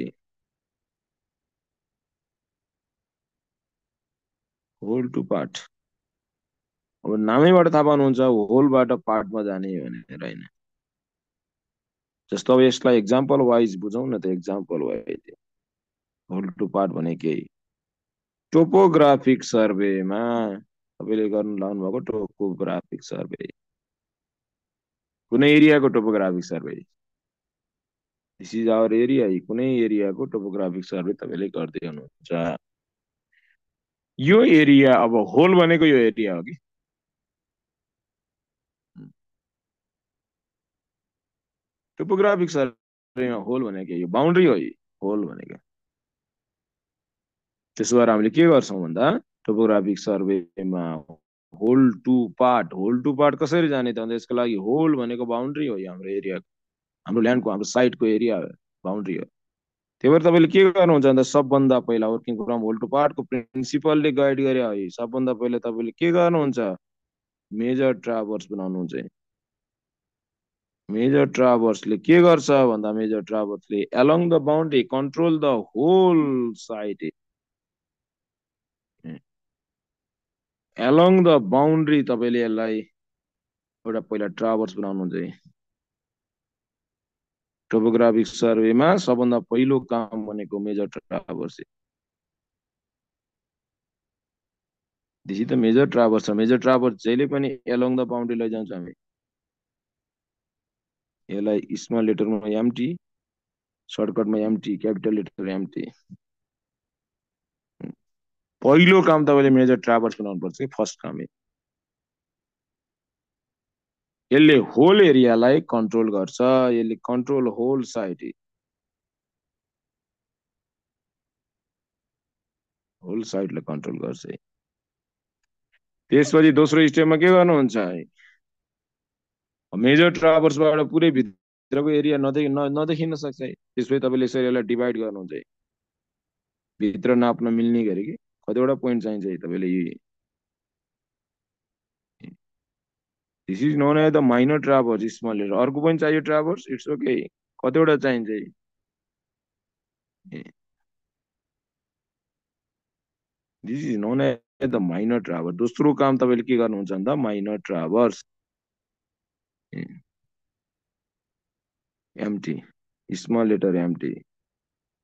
whole to part. अब नामैबाट थाहा पाउनुहुन्छ होलबाट पार्टमा जाने भनेर होइन। जस्तो अब यसलाई एक्जाम्पल वाइज बुझौँ न त। Example wise whole to part भने के? टोपोग्राफिक सर्वेमा तपाईँले गर्नु लाउनु भएको टोपोग्राफिक सर्वे, कुनै एरियाको topographic survey. This is our area. कुनै एरियाको टोपोग्राफिक सर्वे तपाईँले गर्दै हुनुहुन्छ। यो एरिया अब होल भनेको यो एरिया हो कि। टोपोग्राफिक सर्वेमा होल भनेको यो बाउन्ड्री हो। होल भनेको त्यसो भएर हामीले के गर्छौँ भन्दा टोपोग्राफिक सर्वेमा whole to part. Whole to part कसरी जाने त? यसको लागि होल भनेको बाउन्ड्री हो। हाम्रो एरिया, हाम्रो ल्यान्डको, हाम्रो साइटको एरिया बाउन्ड्री हो। त्यही भएर तपाईँले के गर्नुहुन्छ भन्दा सबभन्दा पहिला वर्किङ फ्रम होल टु पार्टको प्रिन्सिपलले गाइड गरे है। सबभन्दा पहिला तपाईँले के गर्नुहुन्छ? मेजर ट्राभर्स बनाउनुहुन्छ। मेजर ट्राभर्सले के गर्छ भन्दा मेजर ट्राभर्सले along the boundary control the whole site. Along the boundary तपाईँले यसलाई एउटा पहिला ट्राभर्स बनाउनुहुन्छ। टोपोग्राफिक सर्वेमा सबभन्दा पहिलो काम भनेको major traverse. This is the major traverse. Major traverse जहिले पनि एलोङ द बाउन्ड्री लैजान्छ हामी। यसलाई स्मल लेटरमा एमटी, सर्टकटमा एमटी, क्यापिटल लेटर एमटी। पहिलो काम तपाईँले मेजर ट्राभर्स बनाउनु पर्छ। फर्स्ट काम यसले होल एरियालाई कन्ट्रोल गर्छ। यसले कन्ट्रोल होल साइट, होल साइटलाई कन्ट्रोल गर्छ। त्यसपछि दोस्रो स्टेपमा के गर्नुहुन्छ? मेजर ट्राभर्सबाट पुरै भित्रको एरिया नदेखिन सक्छ। त्यसपछि तपाईँले यसरी यसलाई डिभाइड गर्नुहुन्छ। भित्र नाप्न मिल्ने गरी कि कतिवटा पोइन्ट चाहिन्छ तपाईँले। This is known as the minor traverse, small letter. अर्को पनि चाहियो ट्राभर्स, इट्स ओके। कतिवटा चाहिन्छ? This is known as the minor traverse. दोस्रो काम तपाईँले के गर्नुहुन्छ भन्दा minor traverse MT, small letter MT.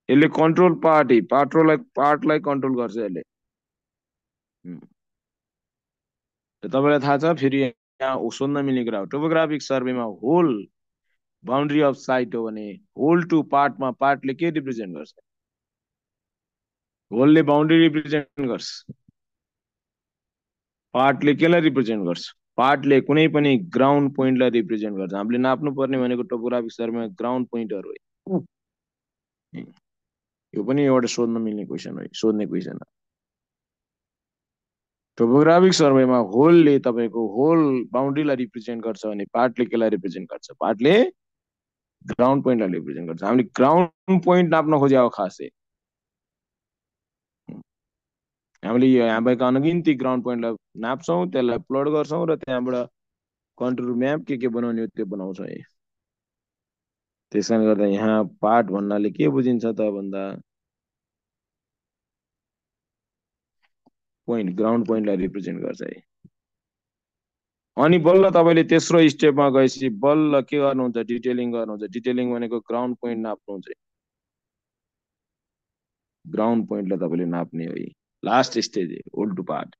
यसले कन्ट्रोल पार्टलाई कन्ट्रोल गर्छ यसले। तपाईँलाई थाहा छ फेरि यहाँ सोध्न मिल्ने कुरा हो। टोपोग्राफिक सर्वेमा होल बाउन्ड्री अफ साइट हो भने होल टु पार्टमा पार्टले के रिप्रेजेन्ट गर्छ? होलले बाउन्ड्री रिप्रेजेन्ट गर्छ, पार्टले केलाई रिप्रेजेन्ट गर्छ, पार्टले कुनै पनि ग्राउन्ड पोइन्टलाई रिप्रेजेन्ट गर्छ। हामीले नाप्नु पर्ने भनेको टोपोग्राफिक सर्वेमा ग्राउन्ड पोइन्टहरू हो। यो पनि एउटा सोध्न मिल्ने क्वेसन हो, सोध्ने क्वेसन हो। टोपोग्राफिक सर्वेमा होलले तपाईँको होल बाउन्ड्रीलाई रिप्रेजेन्ट गर्छ भने पार्टले केलाई रिप्रेजेन्ट गर्छ, पार्टले ग्राउन्ड पोइन्टलाई रिप्रेजेन्ट गर्छ। हामीले ग्राउन्ड पोइन्ट नाप्न खोजेको खासै हामीले यहाँ भएका अनगिन्ती ग्राउन्ड पोइन्टलाई नाप्छौँ, त्यसलाई प्लट गर्छौँ र त्यहाँबाट कन्टुर म्याप के बनाउने हो त्यो बनाउँछौँ। त्यस कारणले गर्दा यहाँ पार्ट भन्नाले के बुझिन्छ त भन्दा पोइन्ट, ग्राउन्ड पोइन्टलाई रिप्रेजेन्ट गर्छ है। अनि बल्ल तपाईँले तेस्रो स्टेपमा गएपछि बल्ल के गर्नुहुन्छ, डिटेलिङ गर्नुहुन्छ। डिटेलिङ भनेको ग्राउन्ड पोइन्ट नाप्नुहुन्छ, ग्राउन्ड पोइन्टलाई तपाईँले नाप्ने हो। Last stage whole to part.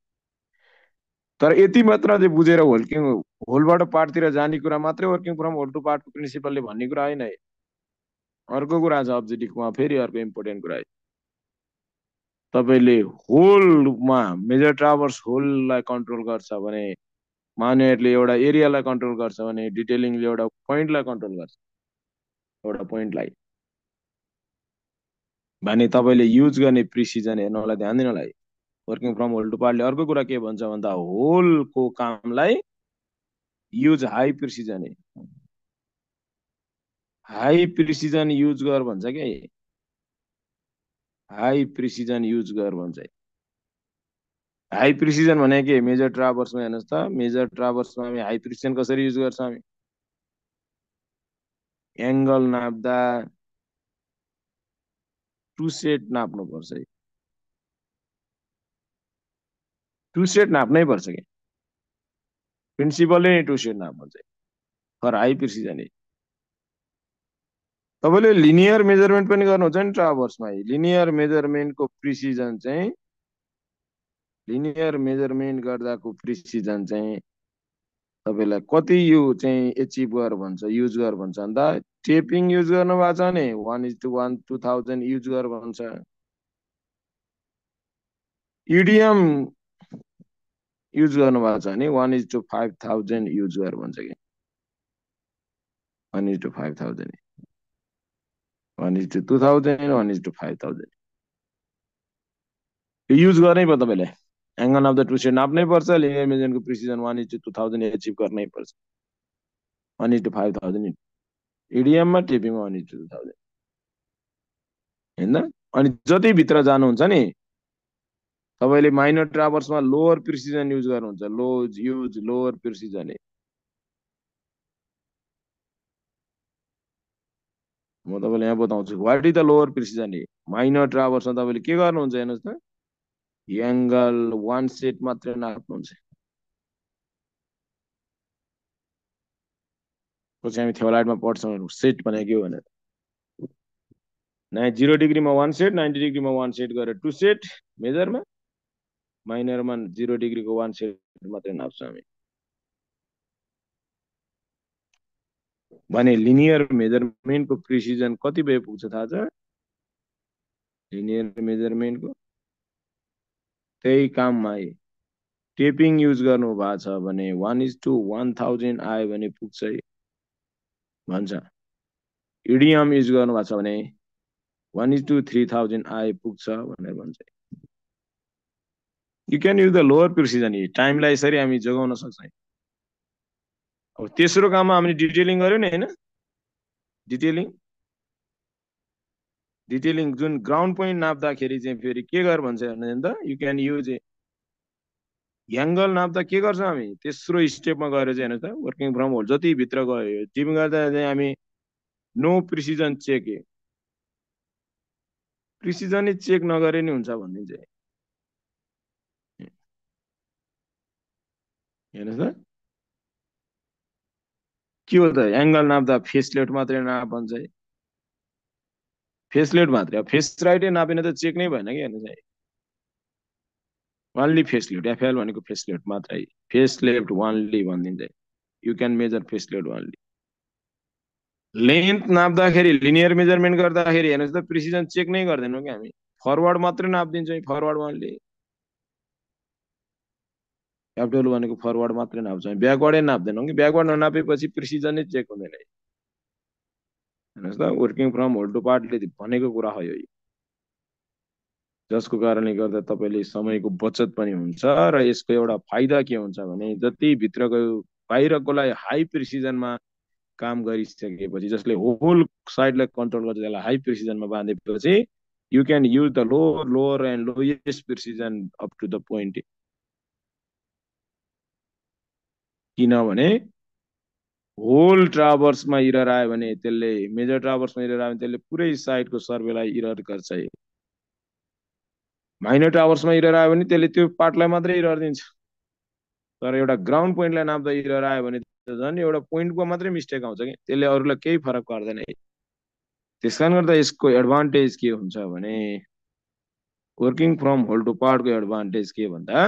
तर यति मात्र चाहिँ बुझेर होलबाट पार्टतिर जाने कुरा मात्रै वर्किङ फ्रम होल टु पार्टको प्रिन्सिपलले भन्ने कुरा होइन है। अर्को कुरा छ अब्जेक्टिभमा, फेरि अर्को इम्पोर्टेन्ट कुरा है। तपाईँले होलमा मेजर ट्राभर्स होललाई कन्ट्रोल गर्छ भने, मानेटले एउटा एरियालाई कन्ट्रोल गर्छ भने डिटेलिङले एउटा पोइन्टलाई कन्ट्रोल गर्छ, एउटा पोइन्टलाई भने तपाईँले युज गर्ने प्रिसिजन हेर्नलाई ध्यान दिनलाई। वर्किङ फ्रम होल टु पार्टले अर्को कुरा के भन्छ भन्दा होलको कामलाई use high precision, high precision use गर भन्छ क्या, हाई प्रिसिजन युज गर भन्छ। हाई प्रिसिजन भने के, मेजर ट्राभर्समा हेर्नुहोस् त, मेजर ट्राभर्समा हामी हाई प्रिसिजन कसरी युज गर्छौँ, हामी एङ्गल नाप्दा टु सेट नाप्नु पर्छ है, टु सेट नाप्नै पर्छ कि प्रिन्सिपलले नै टु सेट नाप्नु चाहिँ फर हाई प्रिसिजन। तपाईँले लिनियर मेजरमेन्ट पनि गर्नुहुन्छ नि ट्राभर्समा। लिनियर मेजरमेन्टको प्रिसिजन चाहिँ, लिनियर मेजरमेन्ट गर्दाको प्रिसिजन चाहिँ तपाईँलाई कति यो चाहिँ एचिभ गर भन्छ, युज गर भन्छ भन्दा टेपिङ युज गर्नु भएको छ भने 1:1 2000 युज गर भन्छ। इडियम युज गर्नु भएको छ भने 1:5000 युज गर भन्छ कि 1:5000, 1:2000, 1:5000 युज गर्नै पर्छ तपाईँले। Angle of the two set नाप्नै पर्छ, लिनियर मेजरमेन्टको प्रिसिजन 1:2000 एचिभ गर्नै पर्छ, 1:5000 इडियममा, टेपिङमा 1:2000 होइन। अनि जति भित्र जानुहुन्छ नि तपाईँले माइनर ट्राभर्समा लोवर प्रिसिजन युज गर्नुहुन्छ, युज लोवर प्रिसिजन। म तपाईँलाई यहाँ बताउँछु what is the lower precision. Minor ट्राभर्समा तपाईँले के गर्नुहुन्छ हेर्नुहोस् त, एङ्गल 1 सेट मात्रै नाप्नुहुन्छ। पछि हामी थ्योलाइटमा पढ्छौँ सेट भनेको के हो भनेर। 0 डिग्रीमा 1 सेट, 90 डिग्रीमा 1 सेट गरेर 2 सेट मेजरमा, माइनरमा 0 डिग्रीको 1 सेट मात्रै नाप्छौँ हामी भने लिनियर मेजरमेन्टको प्रिसिजन कति भए पुग्छ थाहा छ? लिनियर मेजरमेन्टको त्यही काममा टेपिङ युज गर्नु भएको छ भने 1:1000 आयो भने पुग्छ भन्छ। इडियम युज गर्नु भएको छ भने 1:3000 आए पुग्छ भनेर भन्छ। You can use the lower precision. टाइमलाई यसरी हामी जोगाउन सक्छौँ। अब तेस्रो काममा हामीले डिटेलिङ गर्यो नि होइन, डिटेलिङ जुन ग्राउन्ड पोइन्ट नाप्दाखेरि चाहिँ फेरि के गर भन्छ भने त यु क्यान युज एङ्गल नाप्दा के गर्छौँ हामी, तेस्रो स्टेपमा गएर चाहिँ हेर्नुहोस् त, वर्किङ फ्रम होल जति भित्र गयो टिपिङ गर्दा चाहिँ हामी नो प्रिसिजन चेक, प्रिसिजनै चेक नगरे नि हुन्छ भन्ने चाहिँ हेर्नुहोस् त के हो त, एङ्गल नाप्दा फेस लेफ्ट मात्रै नाप भन्छ, फेस लेफ्ट मात्रै। फेस राइटै नापेन त चेक नै भएन कि हेर्नुहोस् है, ओन्ली फेस लेफ्ट, एफएल भनेको फेस लेफ्ट मात्रै, फेस लेफ्ट ओन्ली भनिदिन्छ, you can measure face left only. Length नाप्दाखेरि लिनियर मेजरमेन्ट गर्दाखेरि हेर्नुहोस् त प्रिसिजन चेक नै गर्दैनौँ कि हामी, फरवर्ड मात्रै नापिदिन्छ फरवर्ड वानले एफडब्ल्यू भनेको फरवर्ड मात्रै नाप्छ ब्याकवर्डै नाप्दैनौँ कि ब्याकवर्ड ननापेपछि प्रिसिजन नै चेक हुँदैन हेर्नुहोस् त वर्किङ फ्रम होल टु पार्टले भनेको कुरा हो यो जसको कारणले गर्दा तपाईँले समयको बचत पनि हुन्छ र यसको एउटा फाइदा के हुन्छ भने जति भित्रको बाहिरकोलाई हाई प्रिसिजनमा काम गरिसकेपछि जसले होल साइडलाई कन्ट्रोल गर्छ त्यसलाई हाई प्रिसिजनमा बाँधेपछि you can use the lower and lowest precision up to the point किनभने होल ट्राभर्समा इरर आयो भने त्यसले मेजर ट्राभर्समा इरर आयो भने त्यसले पुरै साइडको सर्भेलाई इरर गर्छ माइनर ट्राभर्समा इरर आयो भने त्यसले त्यो पार्टलाई मात्रै इरर दिन्छ तर एउटा ग्राउन्ड पोइन्टलाई नाप्दा इरर आयो भने झन् एउटा पोइन्टको मात्रै मिस्टेक आउँछ कि त्यसले अरूलाई केही फरक पर्दैन त्यस कारण गर्दा यसको एडभान्टेज के हुन्छ भने वर्किङ फ्रम होल टु पार्टको एडभान्टेज के भन्दा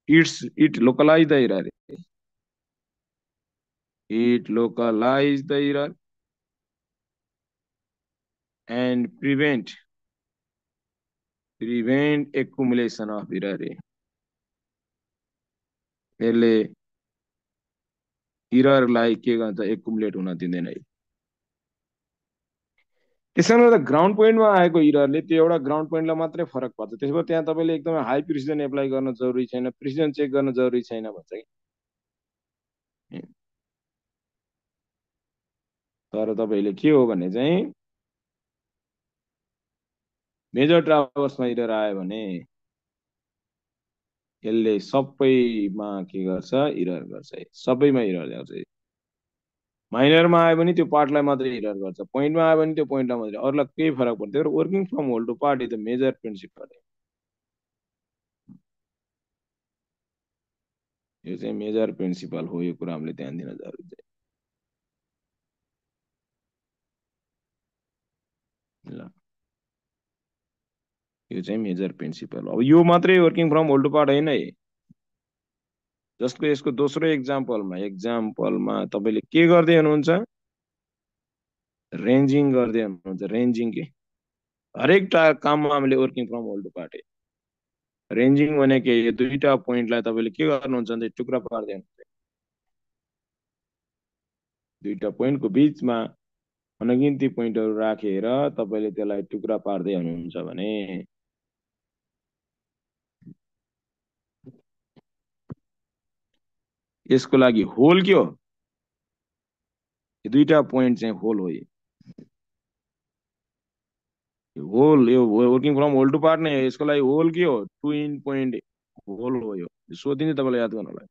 it localize the error it localize the error and prevent accumulation of error यसले इररलाई के गर्छ एक्युमुलेट हुन दिँदैन त्यसैले गर्दा ग्राउन्ड पोइन्टमा आएको इररले त्यो एउटा ग्राउन्ड पोइन्टलाई मात्रै फरक पर्छ त्यसो त्यहाँ तपाईँले एकदमै हाई प्रिसिजन एप्लाई गर्न जरुरी छैन प्रिसिजन चेक गर्न जरुरी छैन भन्छ कि तर तपाईँले के हो भने चाहिँ मेजर ट्राभर्समा इरर आयो भने यसले सबैमा के गर्छ इरर गर्छ सबैमा इरर ल्याउँछ माइनरमा आयो भने त्यो पार्टलाई मात्रै इरर गर्छ पोइन्टमा आयो भने त्यो पोइन्टलाई मात्रै अरूलाई केही फरक पर्दैन working from whole to part is the major principle यो चाहिँ मेजर प्रिन्सिपल हो यो कुरा हामीले ध्यान दिन जरुरी छ ल यो चाहिँ मेजर प्रिन्सिपल अब यो मात्रै working from whole to part होइन है जसको यसको दोस्रो एक्जाम्पलमा तपाईँले के गर्दै हुनुहुन्छ रेन्जिङ गर्दै हुनुहुन्छ रेन्जिङ के हरेक काममा हामीले working from whole to part ranging भनेको यो दुईटा पोइन्टलाई तपाईँले के गर्नुहुन्छ भने टुक्रा पार्दै हुनुहुन्छ दुईटा पोइन्टको बीचमा अनगिन्ती पोइन्टहरू राखेर तपाईँले त्यसलाई टुक्रा पार्दै हुनुहुन्छ भने यसको लागि होल के हो यो दुईटा पोइन्ट चाहिँ होल हो होल यो working from whole to part नै हो यसको लागि होल के हो टु इन पोइन्ट होल हो यो सोधिन्छ तपाईँलाई याद गर्नलाई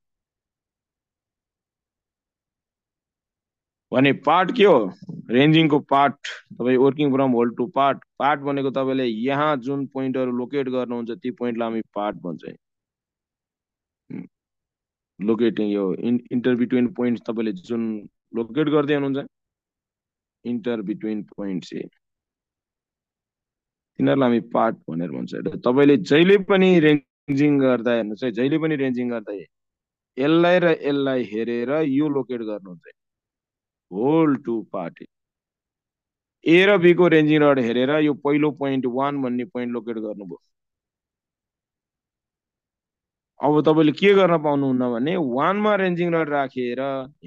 भने पार्ट के हो रेन्जिङको पार्ट तपाईँ working from whole to part भनेको तपाईँले यहाँ जुन पोइन्टहरू लोकेट गर्नुहुन्छ ती पोइन्टलाई हामी पार्ट भन्छ लोकेटिङ यो इन्टर बिट्विन पोइन्ट तपाईँले जुन लोकेट गर्दै हुनुहुन्छ इन्टर बिट्विन पोइन्ट तिनीहरूलाई हामी पार्ट भनेर भन्छ तपाईँले जहिले पनि रेन्जिङ गर्दा हेर्नुहोस् है जहिले पनि रेन्जिङ गर्दा यसलाई र यसलाई हेरेर यो लोकेट गर्नुहुन्छ होल टु पार्ट ए र बी को रेन्जिङ रड हेरेर यो पहिलो पोइन्ट 1 भन्ने पोइन्ट लोकेट गर्नुभयो अब तपाईँले के गर्न पाउनुहुन्न भने 1 मा रेन्जिङ रड राखेर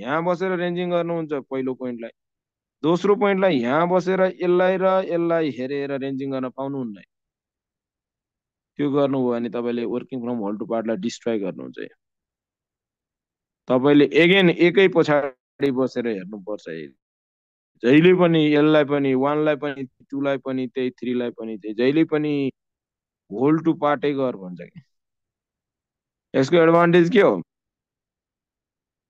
यहाँ बसेर रेन्जिङ गर्नुहुन्छ पहिलो पोइन्टलाई दोस्रो पोइन्टलाई यहाँ बसेर यसलाई र यसलाई हेरेर रेन्जिङ गर्न पाउनुहुन्न त्यो गर्नुभयो भने तपाईँले वर्किङ फ्रम होल टु पार्टलाई डिस्ट्रोय गर्नुहुन्छ तपाईँले एगेन एकै पछाडि बसेर हेर्नुपर्छ जहिले पनि यसलाई पनि 1 लाई पनि 2 लाई पनि त्यही 3 लाई पनि त्यही जहिले पनि होल टु पार्टै गर भन्छ कि यसको एडभान्टेज के हो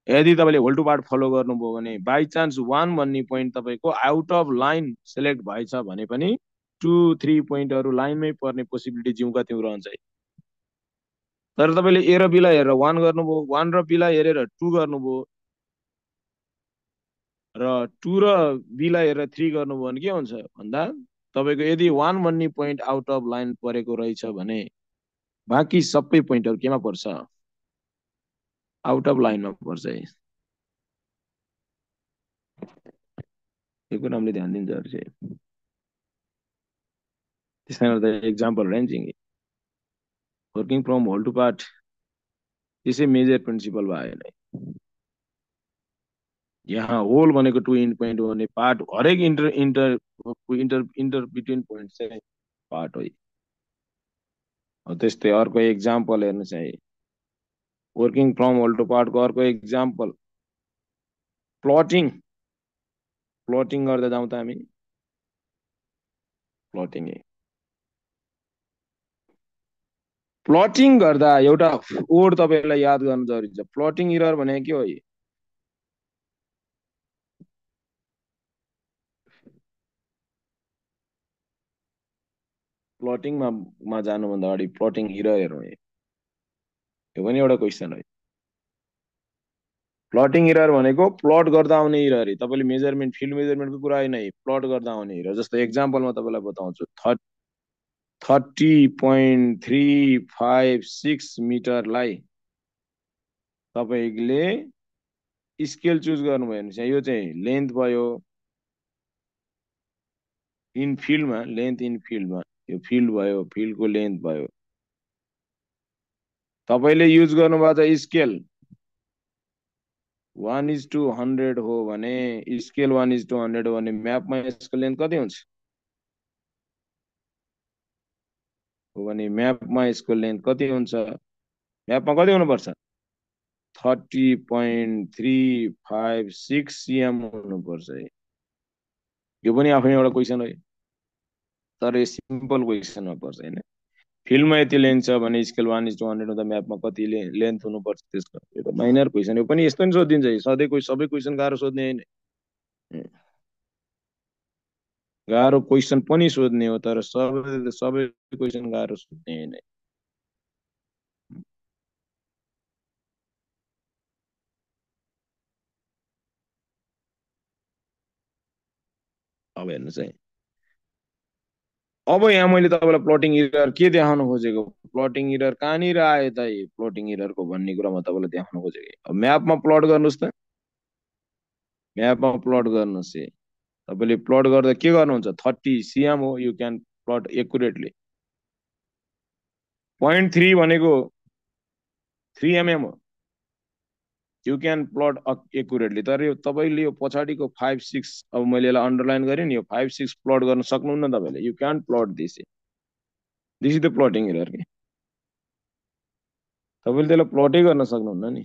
यदि तपाईँले होल टु पार्ट फलो गर्नुभयो भने बाई चान्स 1 भन्ने पोइन्ट तपाईँको आउट अफ लाइन सेलेक्ट भएछ भने पनि 2-3 पोइन्टहरू लाइनमै पर्ने पोसिबिलिटी जिउका त्यो रहन्छ तर तपाईँले ए र बीलाई हेरेर 1 गर्नुभयो 1 र बीलाई हेरेर 2 गर्नुभयो र 2 र बीलाई हेरेर 3 गर्नुभयो भने के हुन्छ भन्दा तपाईँको यदि 1 भन्ने पोइन्ट आउट अफ लाइन परेको रहेछ भने बाँकी सबै पोइन्टहरू केमा पर्छ आउट अफ लाइनमा पर्छ यो कुरा हामीले ध्यान दिनु जरुरी छ त्यस कारण त example ranging working from whole to part त्यसै मेजर प्रिन्सिपल भयो नै यहाँ होल भनेको टु इन्ड पोइन्ट हो भने पार्ट हरेक inter inter inter inter between point चाहिँ पार्ट हो त्यस्तै अर्को एक्जाम्पल हेर्नु चाहिँ वर्किङ फ्रम होल टु पार्टको अर्को एक्जाम्पल प्लटिङ प्लटिङ गर्दा जाउँ त हामी प्लटिङ प्लटिङ गर्दा एउटा वर्ड तपाईँलाई याद गर्नु जरुरी छ प्लटिङ इरर भनेको के हो प्लटिङमा जानुभन्दा अगाडि प्लटिङ इरर हेरौँ यो पनि एउटा क्वेसन हो प्लटिङ इरर भनेको प्लट गर्दा आउने इरर तपाईँले मेजरमेन्ट फिल्ड मेजरमेन्टको कुरा होइन प्लट गर्दा आउने इरर जस्तो एक्जाम्पलमा तपाईँलाई बताउँछु 30.356 मिटरलाई तपाईँले स्केल चुज गर्नुभयो भने चाहिँ यो चाहिँ लेन्थ भयो इन फिल्डमा लेन्थ इन फिल्डमा यो फिल्ड भयो फिल्डको लेन्थ भयो तपाईँले युज गर्नुभएको छ स्केल 1:100 हो भने स्केल 1:100 हो भने म्यापमा यसको लेन्थ कति हुन्छ हो भने म्यापमा यसको लेन्थ कति हुन्छ म्यापमा कति हुनुपर्छ 30.356 सिएम हुनुपर्छ यो पनि आफैमा एउटा क्वेसन हो तर यो सिम्पल क्वेसनमा पर्छ होइन फिल्डमा यति लेन्थ छ भने स्केल 1:100 हुँदा म्यापमा कति लेन्थ हुनुपर्छ त्यसको यो त माइनर क्वेसन हो पनि यस्तो नि सोधिन्छ सधैँ सबै क्वेसन गाह्रो सोध्ने होइन गाह्रो क्वेसन पनि सोध्ने हो तर सबै क्वेसन गाह्रो सोध्ने होइन अब हेर्नुहोस् है अब यहाँ मैले तपाईँलाई प्लटिङ इरर के देखाउन खोजेको प्लटिङ इरर कहाँनिर आयो त प्लटिङ इररको भन्ने कुरा म तपाईँलाई देखाउन खोजेको अब म्यापमा प्लट गर्नुहोस् त म्यापमा प्लट गर्नुहोस् तपाईँले प्लट गर्दा के गर्नुहुन्छ 30 सिएम हो यु क्यान प्लट एकुरेटली 0.3 भनेको 3 mm हो यु क्यान प्लट एकुरेटली तर यो तपाईँले यो पछाडिको 5-6 अब मैले यसलाई अन्डरलाइन गरेँ नि यो 5-6 प्लट गर्न सक्नुहुन्न तपाईँले you can plot this is the plotting error के तपाईँले त्यसलाई प्लटै गर्न सक्नुहुन्न नि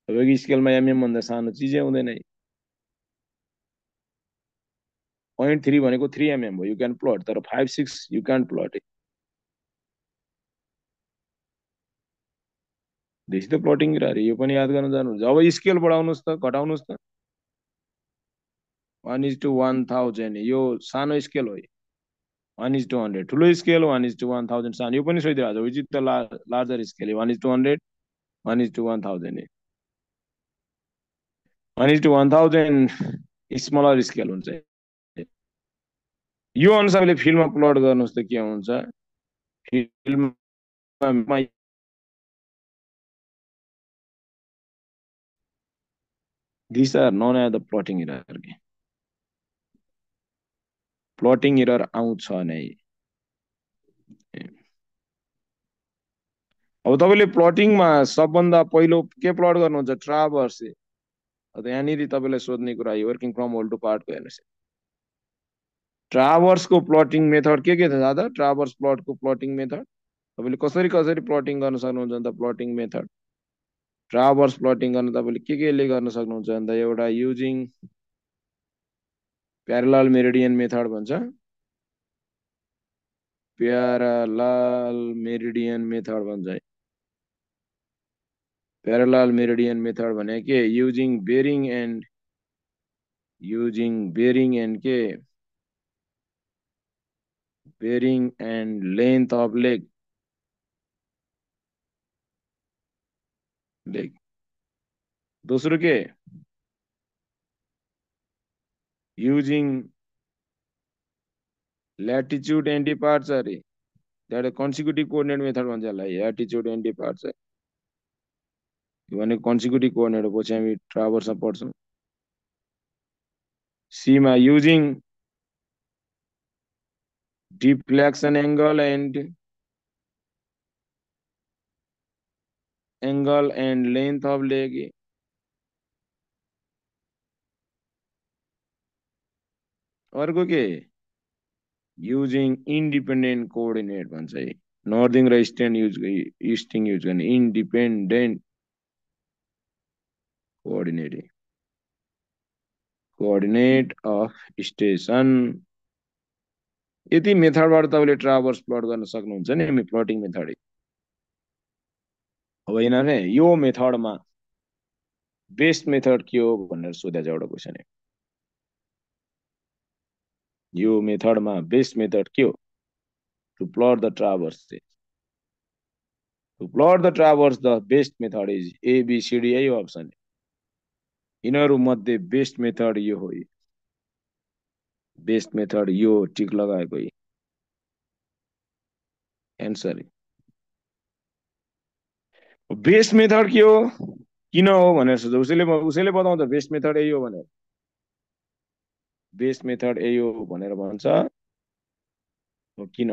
तपाईँको स्केलमा एमएम भन्दा सानो चिजै हुँदैन 0.3 भनेको 3 mm हो यु क्यान प्लट तर 5-6 यु क्यान प्लट दिस त प्लटिङ इरर यो पनि याद गर्न जानुहुन्छ अब स्केल बढाउनुहोस् त घटाउनुहोस् त 1:1000 यो सानो स्केल हो 1:100 ठुलो स्केल 1:1000 सानो यो पनि सोधिरहेको छ which is the larger scale 1:100 1:1000 1:1000 smaller scale हुन्छ यो अनुसारले फिल्डमा प्लट गर्नुहोस् त के हुन्छ फिल्डमा these are known as the plotting error plotting error आउँछ नै अब तपाईँले प्लटिङमा सबभन्दा पहिलो के प्लट गर्नुहुन्छ ट्राभर्स यहाँनिर तपाईँलाई सोध्ने कुरा यो वर्किङ फ्रम होल टु पार्टको हेर्नुहोस् ट्राभर्सको प्लटिङ मेथड के छ दादा ट्राभर्स प्लटको प्लटिङ मेथड तपाईँले कसरी कसरी प्लटिङ गर्न सक्नुहुन्छ भन्दा प्लटिङ मेथड ट्राभर्स प्लटिङ गर्न तपाईँले के गर्न सक्नुहुन्छ भन्दा एउटा युजिङ प्यारलल मेरिडियन मेथड भन्छ प्यारलल मेरिडियन मेथड भन्छ प्यारलल मेरिडियन मेथड भने के युजिङ बेरिङ एन्ड के bearing and length of leg दोस्रो के using latitude and departure that a consecutive coordinate method भन्छ यसलाई latitude and departure यो भने consecutive coordinate पछि हामी ट्राभर्समा पढ्छौँ सी मा using deflection angle and length of leg अर्को के युजिङ इन्डिपेन्डेन्ट कोअर्डिनेट भन्छ है नर्दिङ र इस्टिङ युज गर्ने इन्डिपेन्डेन्ट कोअर्डिनेट अफ स्टेसन यति मेथडबाट तपाईँले ट्राभर्स प्लट गर्न सक्नुहुन्छ नि प्लटिङ मेथड अब यिनीहरूले यो मेथडमा बेस्ट मेथड के हो भनेर सोधेको छ एउटा क्वेसन यो मेथडमा बेस्ट मेथड के हो to plot the traverse to plot the traverse the best method is ABCD यही अप्सन यिनीहरू मध्ये बेस्ट मेथड यो हो बेस्ट मेथड यो टिक लगाएको एन्सर बेस्ट मेथड के हो किन हो भनेर सोध्छ उसैले बताउँछ बेस्ट मेथड यही हो भनेर बेस्ट मेथड यही हो भनेर भन्छ किन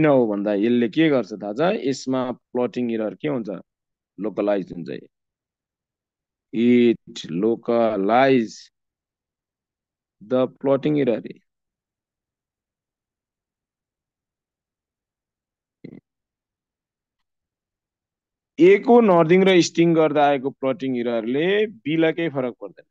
हो भन्दा यसले के गर्छ थाहा छ यसमा प्लटिङ एरर के हुन्छ लोकलाइज हुन्छ it localize the plotting error A को नर्दिङ र इस्टिङ गर्दा आएको प्लटिङ एररले बीलाई केही फरक पर्दैन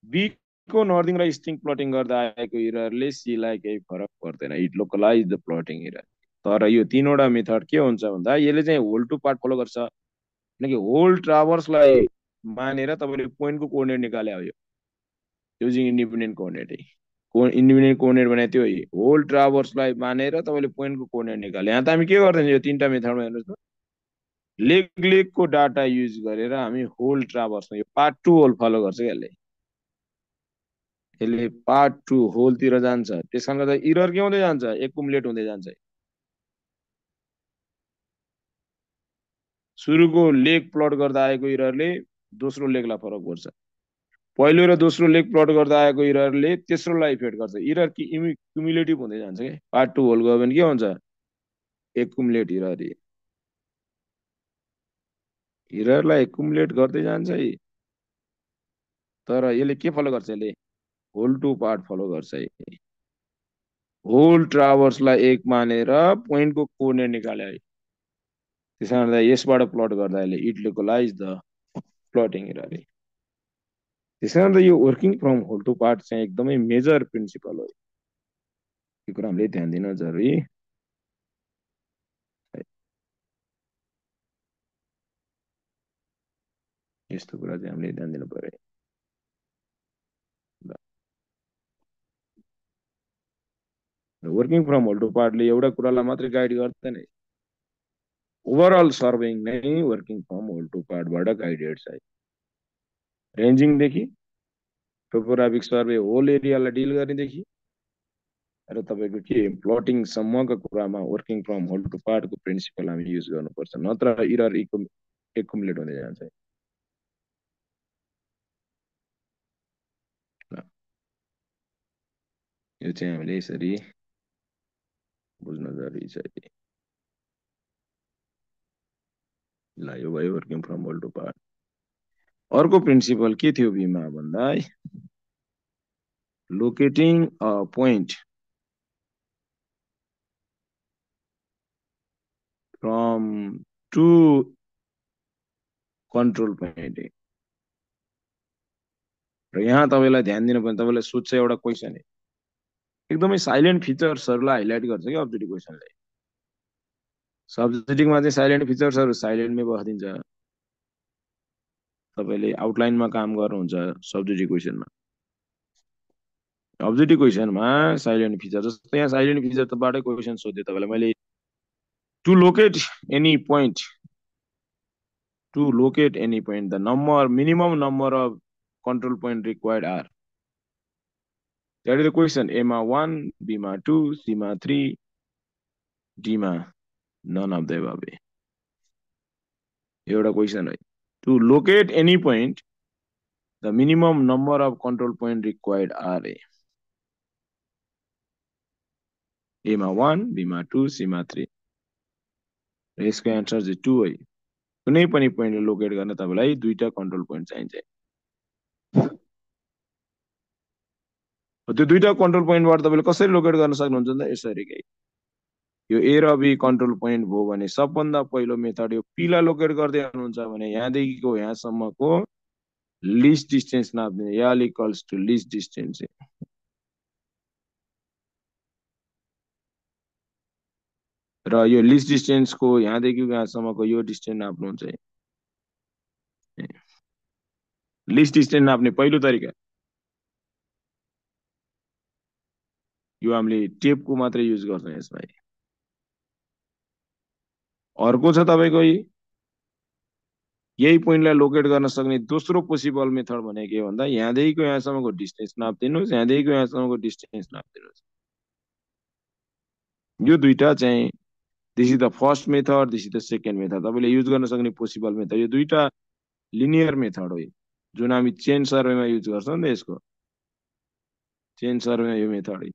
बी को नर्दिङ र इस्टिङ प्लटिङ गर्दा आएको एररले सीलाई केही फरक पर्दैन it localize the plotting error तर यो तीनवटा मेथड के हुन्छ भन्दा यसले चाहिँ होल टु पार्ट फलो गर्छ किनकि होल ट्राभर्सलाई मानेर तपाईँले पोइन्टको कोअर्डिनेट निकाले हो using independent coordinate independent coordinate भने त्यो होल ट्राभर्सलाई मानेर तपाईँले पोइन्टको कोअर्डिनेट निकाले यहाँ त हामी के गर्दैछौँ यो तीनटा मेथडमा हेर्नुहोस् त लेगको डाटा युज गरेर हामी होल ट्राभर्समा यो पार्ट 2 होल फलो गर्छ यसले पार्ट 2 होलतिर जान्छ त्यसकारण गर्दा एरर के हुँदै जान्छ एकुमुलेट हुँदै जान्छ सुरुको लेग प्लट गर्दा आएको एररले दोस्रो लेगलाई फरक पर्छ पहिलो र दोस्रो लेग प्लट गर्दा आएको एररले तेस्रोलाई इफेक्ट गर्छ एरर क्युमुलेटिभ हुँदै जान्छ के पार्ट 2 होल गयो भने के हुन्छ एकुमुलेट एररलाई एकुमुलेट गर्दै जान्छ तर यसले के फलो गर्छ यसले होल टु पार्ट फलो गर्छ होल ट्राभर्सलाई एक मानेर पोइन्टको कोअर्डिनेट निकाले त्यसै गर्दा यसबाट प्लट गर्दा यसले it localize the plotting error त्यसै गर्दा यो working from whole to part चाहिँ एकदमै मेजर प्रिन्सिपल हो यो कुरा हामीले ध्यान दिन जरुरी यस्तो कुरा चाहिँ हामीले ध्यान दिनु पर्यो वर्किङ फ्रम होल टु पार्टले एउटा कुरालाई मात्रै गाइड गर्दैन ओभरअल सर्भिङ नै वर्किङ फ्रम होल टु पार्टबाट गाइडेड छ रेन्जिङदेखि टोपोग्राफिक सर्वे होल एरियालाई डिल गर्नेदेखि र तपाईँको के प्लटिङसम्मको कुरामा वर्किङ फ्रम होल टु पार्टको प्रिन्सिपल हामी युज गर्नुपर्छ नत्र एरर एकुमुलेट हुँदै जान्छ यो चाहिँ हामीले यसरी बुझ्न जरुरी छ ल यो भयो working from whole to part अर्को प्रिन्सिपल के थियो बीमा भन्दा locating a point from to control point र यहाँ तपाईँलाई ध्यान दिनुपर्ने तपाईँलाई सोध्छ एउटा क्वेसन एकदमै साइलेन्ट फिचर्सहरूलाई हाइलाइट गर्छ कि अब्जेक्टिभ क्वेसनले सब्जेक्टिभमा चाहिँ साइलेन्ट फिचर्सहरू साइलेन्टमै बस्दिन्छ तपाईँले आउटलाइनमा काम गर्नुहुन्छ सब्जेक्टिभ क्वेसनमा अब्जेक्टिभ क्वेसनमा साइलेन्ट फिचर जस्तो यहाँ साइलेन्ट फिचर तबाटै क्वेसन सोधेँ तपाईँलाई मैले to locate any point the number minimum number of control point required are that is the question A मा 1 B मा 2 C मा 3 D मा none of the above एउटा क्वेसन है to locate any point the minimum number of control point required are A मा 1, B मा 2, C मा 3 र यसको एन्सर चाहिँ 2 है। कुनै पनि पोइन्टले लोकेट गर्न तपाईलाई दुईटा कन्ट्रोल पोइन्ट चाहिन्छ। त्यो दुईटा कन्ट्रोल पोइन्टबाट तपाईले कसरी लोकेट गर्न सक्नुहुन्छ त यसरी के यो A र B कन्ट्रोल पोइन्ट भयो भने सबभन्दा पहिलो मेथड यो P लाई लोकेट गर्दै हुनुहुन्छ भने यहाँदेखिको यहाँसम्मको लिस्ट डिस्टेन्स नाप्दिने L equals to list distance र यो लिस्ट डिस्टेन्सको यहाँदेखिको यहाँसम्मको यो डिस्टेन्स नाप्नुहुन्छ। लिस्ट डिस्टेन्स नाप्ने पहिलो तरिका यो हामीले टेपको मात्रै युज गर्छौं यसमा। अर्को छ तपाईको यही पोइन्टलाई लोकेट गर्न सक्ने दोस्रो पोसिबल मेथड भनेको के भन्दा यहाँदेखिको यहाँसम्मको डिस्टेन्स नाप्दिनुस्, यहाँदेखिको यहाँसम्मको डिस्टेन्स नाप्दिनुस्। यो दुईटा चाहिँ this is the first method, this is the second method. तपाईले युज गर्न सक्ने पोसिबल मेथड यो दुईटा लिनियर मेथड हो जुन हामी चेन सर्वेमा युज गर्छौं नि। यसको चेन सर्वेमा यो मेथड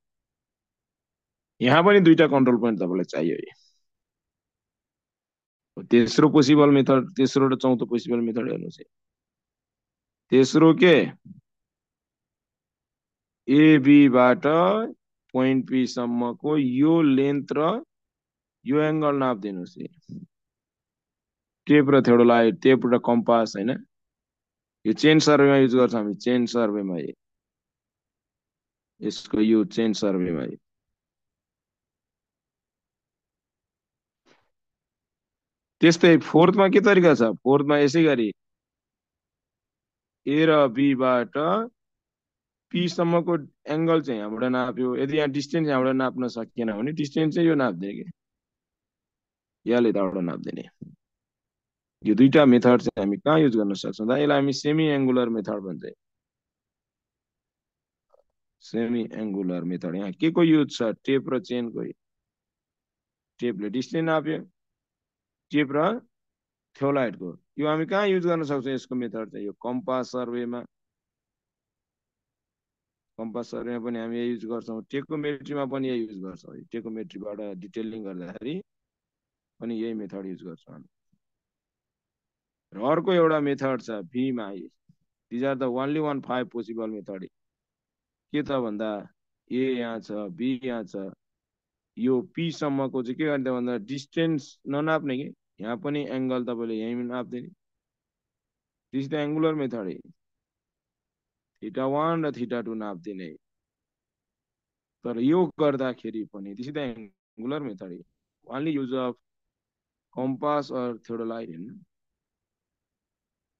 यहाँ पनि दुईटा कन्ट्रोल पोइन्ट तपाईलाई चाहियो। तेस्रो पोसिबल मेथड, तेस्रो र चौथो पोसिबल मेथड हेर्नुस्। तेस्रो के AB बाट पोइन्ट P सम्मको यो लेन्थ र यो एंगल नाप्दिनुस्। टेप र थ्योडोलाइट, टेप र कम्पास हैन, यो चेन सर्वेमा युज गर्छ हामी। चेन सर्वेमा यसको यो चेन सर्वेमा त्यस्तै फोर्थमा के तरिका छ? फोर्थमा यसै गरी A र B बाट P सम्मको एंगल चाहिँ यहाँबाट नाप्यो। यदि यहाँ डिस्टेन्स यहाँबाट नाप्न सकिएन भने डिस्टेन्स चाहिँ यो नाप्दिने के यहाँले यताबाट नाप्दिने। यो दुईटा मेथड चाहिँ हामी कहाँ युज गर्न सक्छौं त? यसलाई हामी सेमी एंगुलर मेथड भन्छ। सेमी एंगुलर मेथड यहाँ के को युज छ? टेप र चेन को। टेपले डिस्टेन्स नाप्यो, टेप र थ्योलाइट को। यो हामी कहाँ युज गर्न सक्छौं? यसको मेथड चाहिँ यो कम्पास सर्वेमा। कम्पास सर्वेमा पनि हामी यही युज गर्छौं। टेकोमेट्रीमा पनि यही युज गर्छौं। टेकोमेट्रीबाट डिटेलिङ गर्दाखेरि पनि यही मेथड युज गर्छौं हामी। र अर्को एउटा मेथड छ V मा। These are the only 5 possible method. के त भन्दा A यहाँ छ, B यहाँ छ, यो P सम्मको चाहिँ के गर्ने भन्दा डिस्टेन्स ननाप्ने के यहाँ पनि एंगल तपाईले यही नाप्दिने। This is the angular method. θ1 र θ2 नाप्दिने। तर यो गर्दाखेरि पनि this is the angular method. Only use of compass और थ्योडोलाइट इन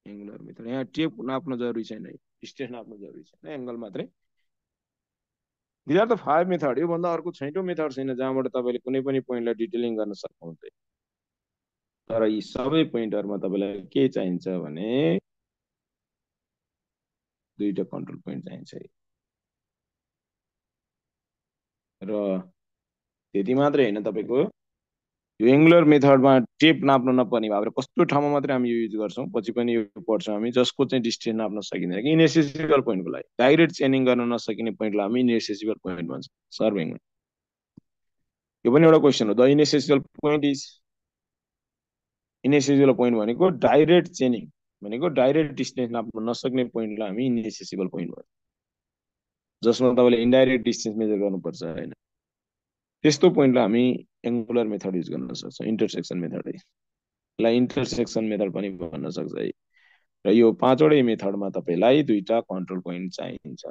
एंगुलर मेथड। यहाँ टेप नाप्न जरुरी छैन, डिस्टेन्स नाप्न जरुरी छैन, एंगल मात्रै। This are the 5 method. यो भन्दा अर्को छैटौं मेथड छैन जहाँबाट तपाईले कुनै पनि पोइन्टलाई डिटेलिङ गर्न सक्नुहुन्छ। तर यी सबै पोइन्टहरुमा तपाईलाई के चाहिन्छ भने दुईटा कन्ट्रोल पोइन्ट चाहिन्छ। र त्यति मात्रै हैन, तपाईको यो एंगुलर मेथडमा टेप नाप्न नपर्ने भएर कस्तो ठाउँमा मात्रै हामी यो युज गर्छौं पछि पनि यो पढ्छौं हामी, जसको चाहिँ डिस्टेन्स नाप्न सकिदैन कि इनएसेसिबल पोइन्टको लागि। डाइरेक्ट चेनिङ गर्न नसकिने पोइन्टलाई हामी इनएसेसिबल पोइन्ट भन्छ सर्विङमा। यो पनि एउटा क्वेशन हो। द इनएसेसिबल पोइन्ट इज, इनएसेसिबल पोइन्ट भनेको डाइरेक्ट चेनिङ भनेको डाइरेक्ट डिस्टेन्स नाप्न नसक्ने पोइन्टलाई हामी इनएसेसिबल पोइन्ट भन्छ, जसमा तपाईले इन्डाइरेक्ट डिस्टेन्स मेजर गर्नुपर्छ हैन। त्यस्तो पोइन्टलाई हामी एंगुलर मेथड युज गर्न सक्छौं, इन्टरसेक्सन मेथड। यसलाई इन्टरसेक्सन मेथड पनि भन्न सक्छ। र यो पाँचवटै मेथडमा तपाईलाई दुईटा कन्ट्रोल पोइन्ट चाहिन्छ।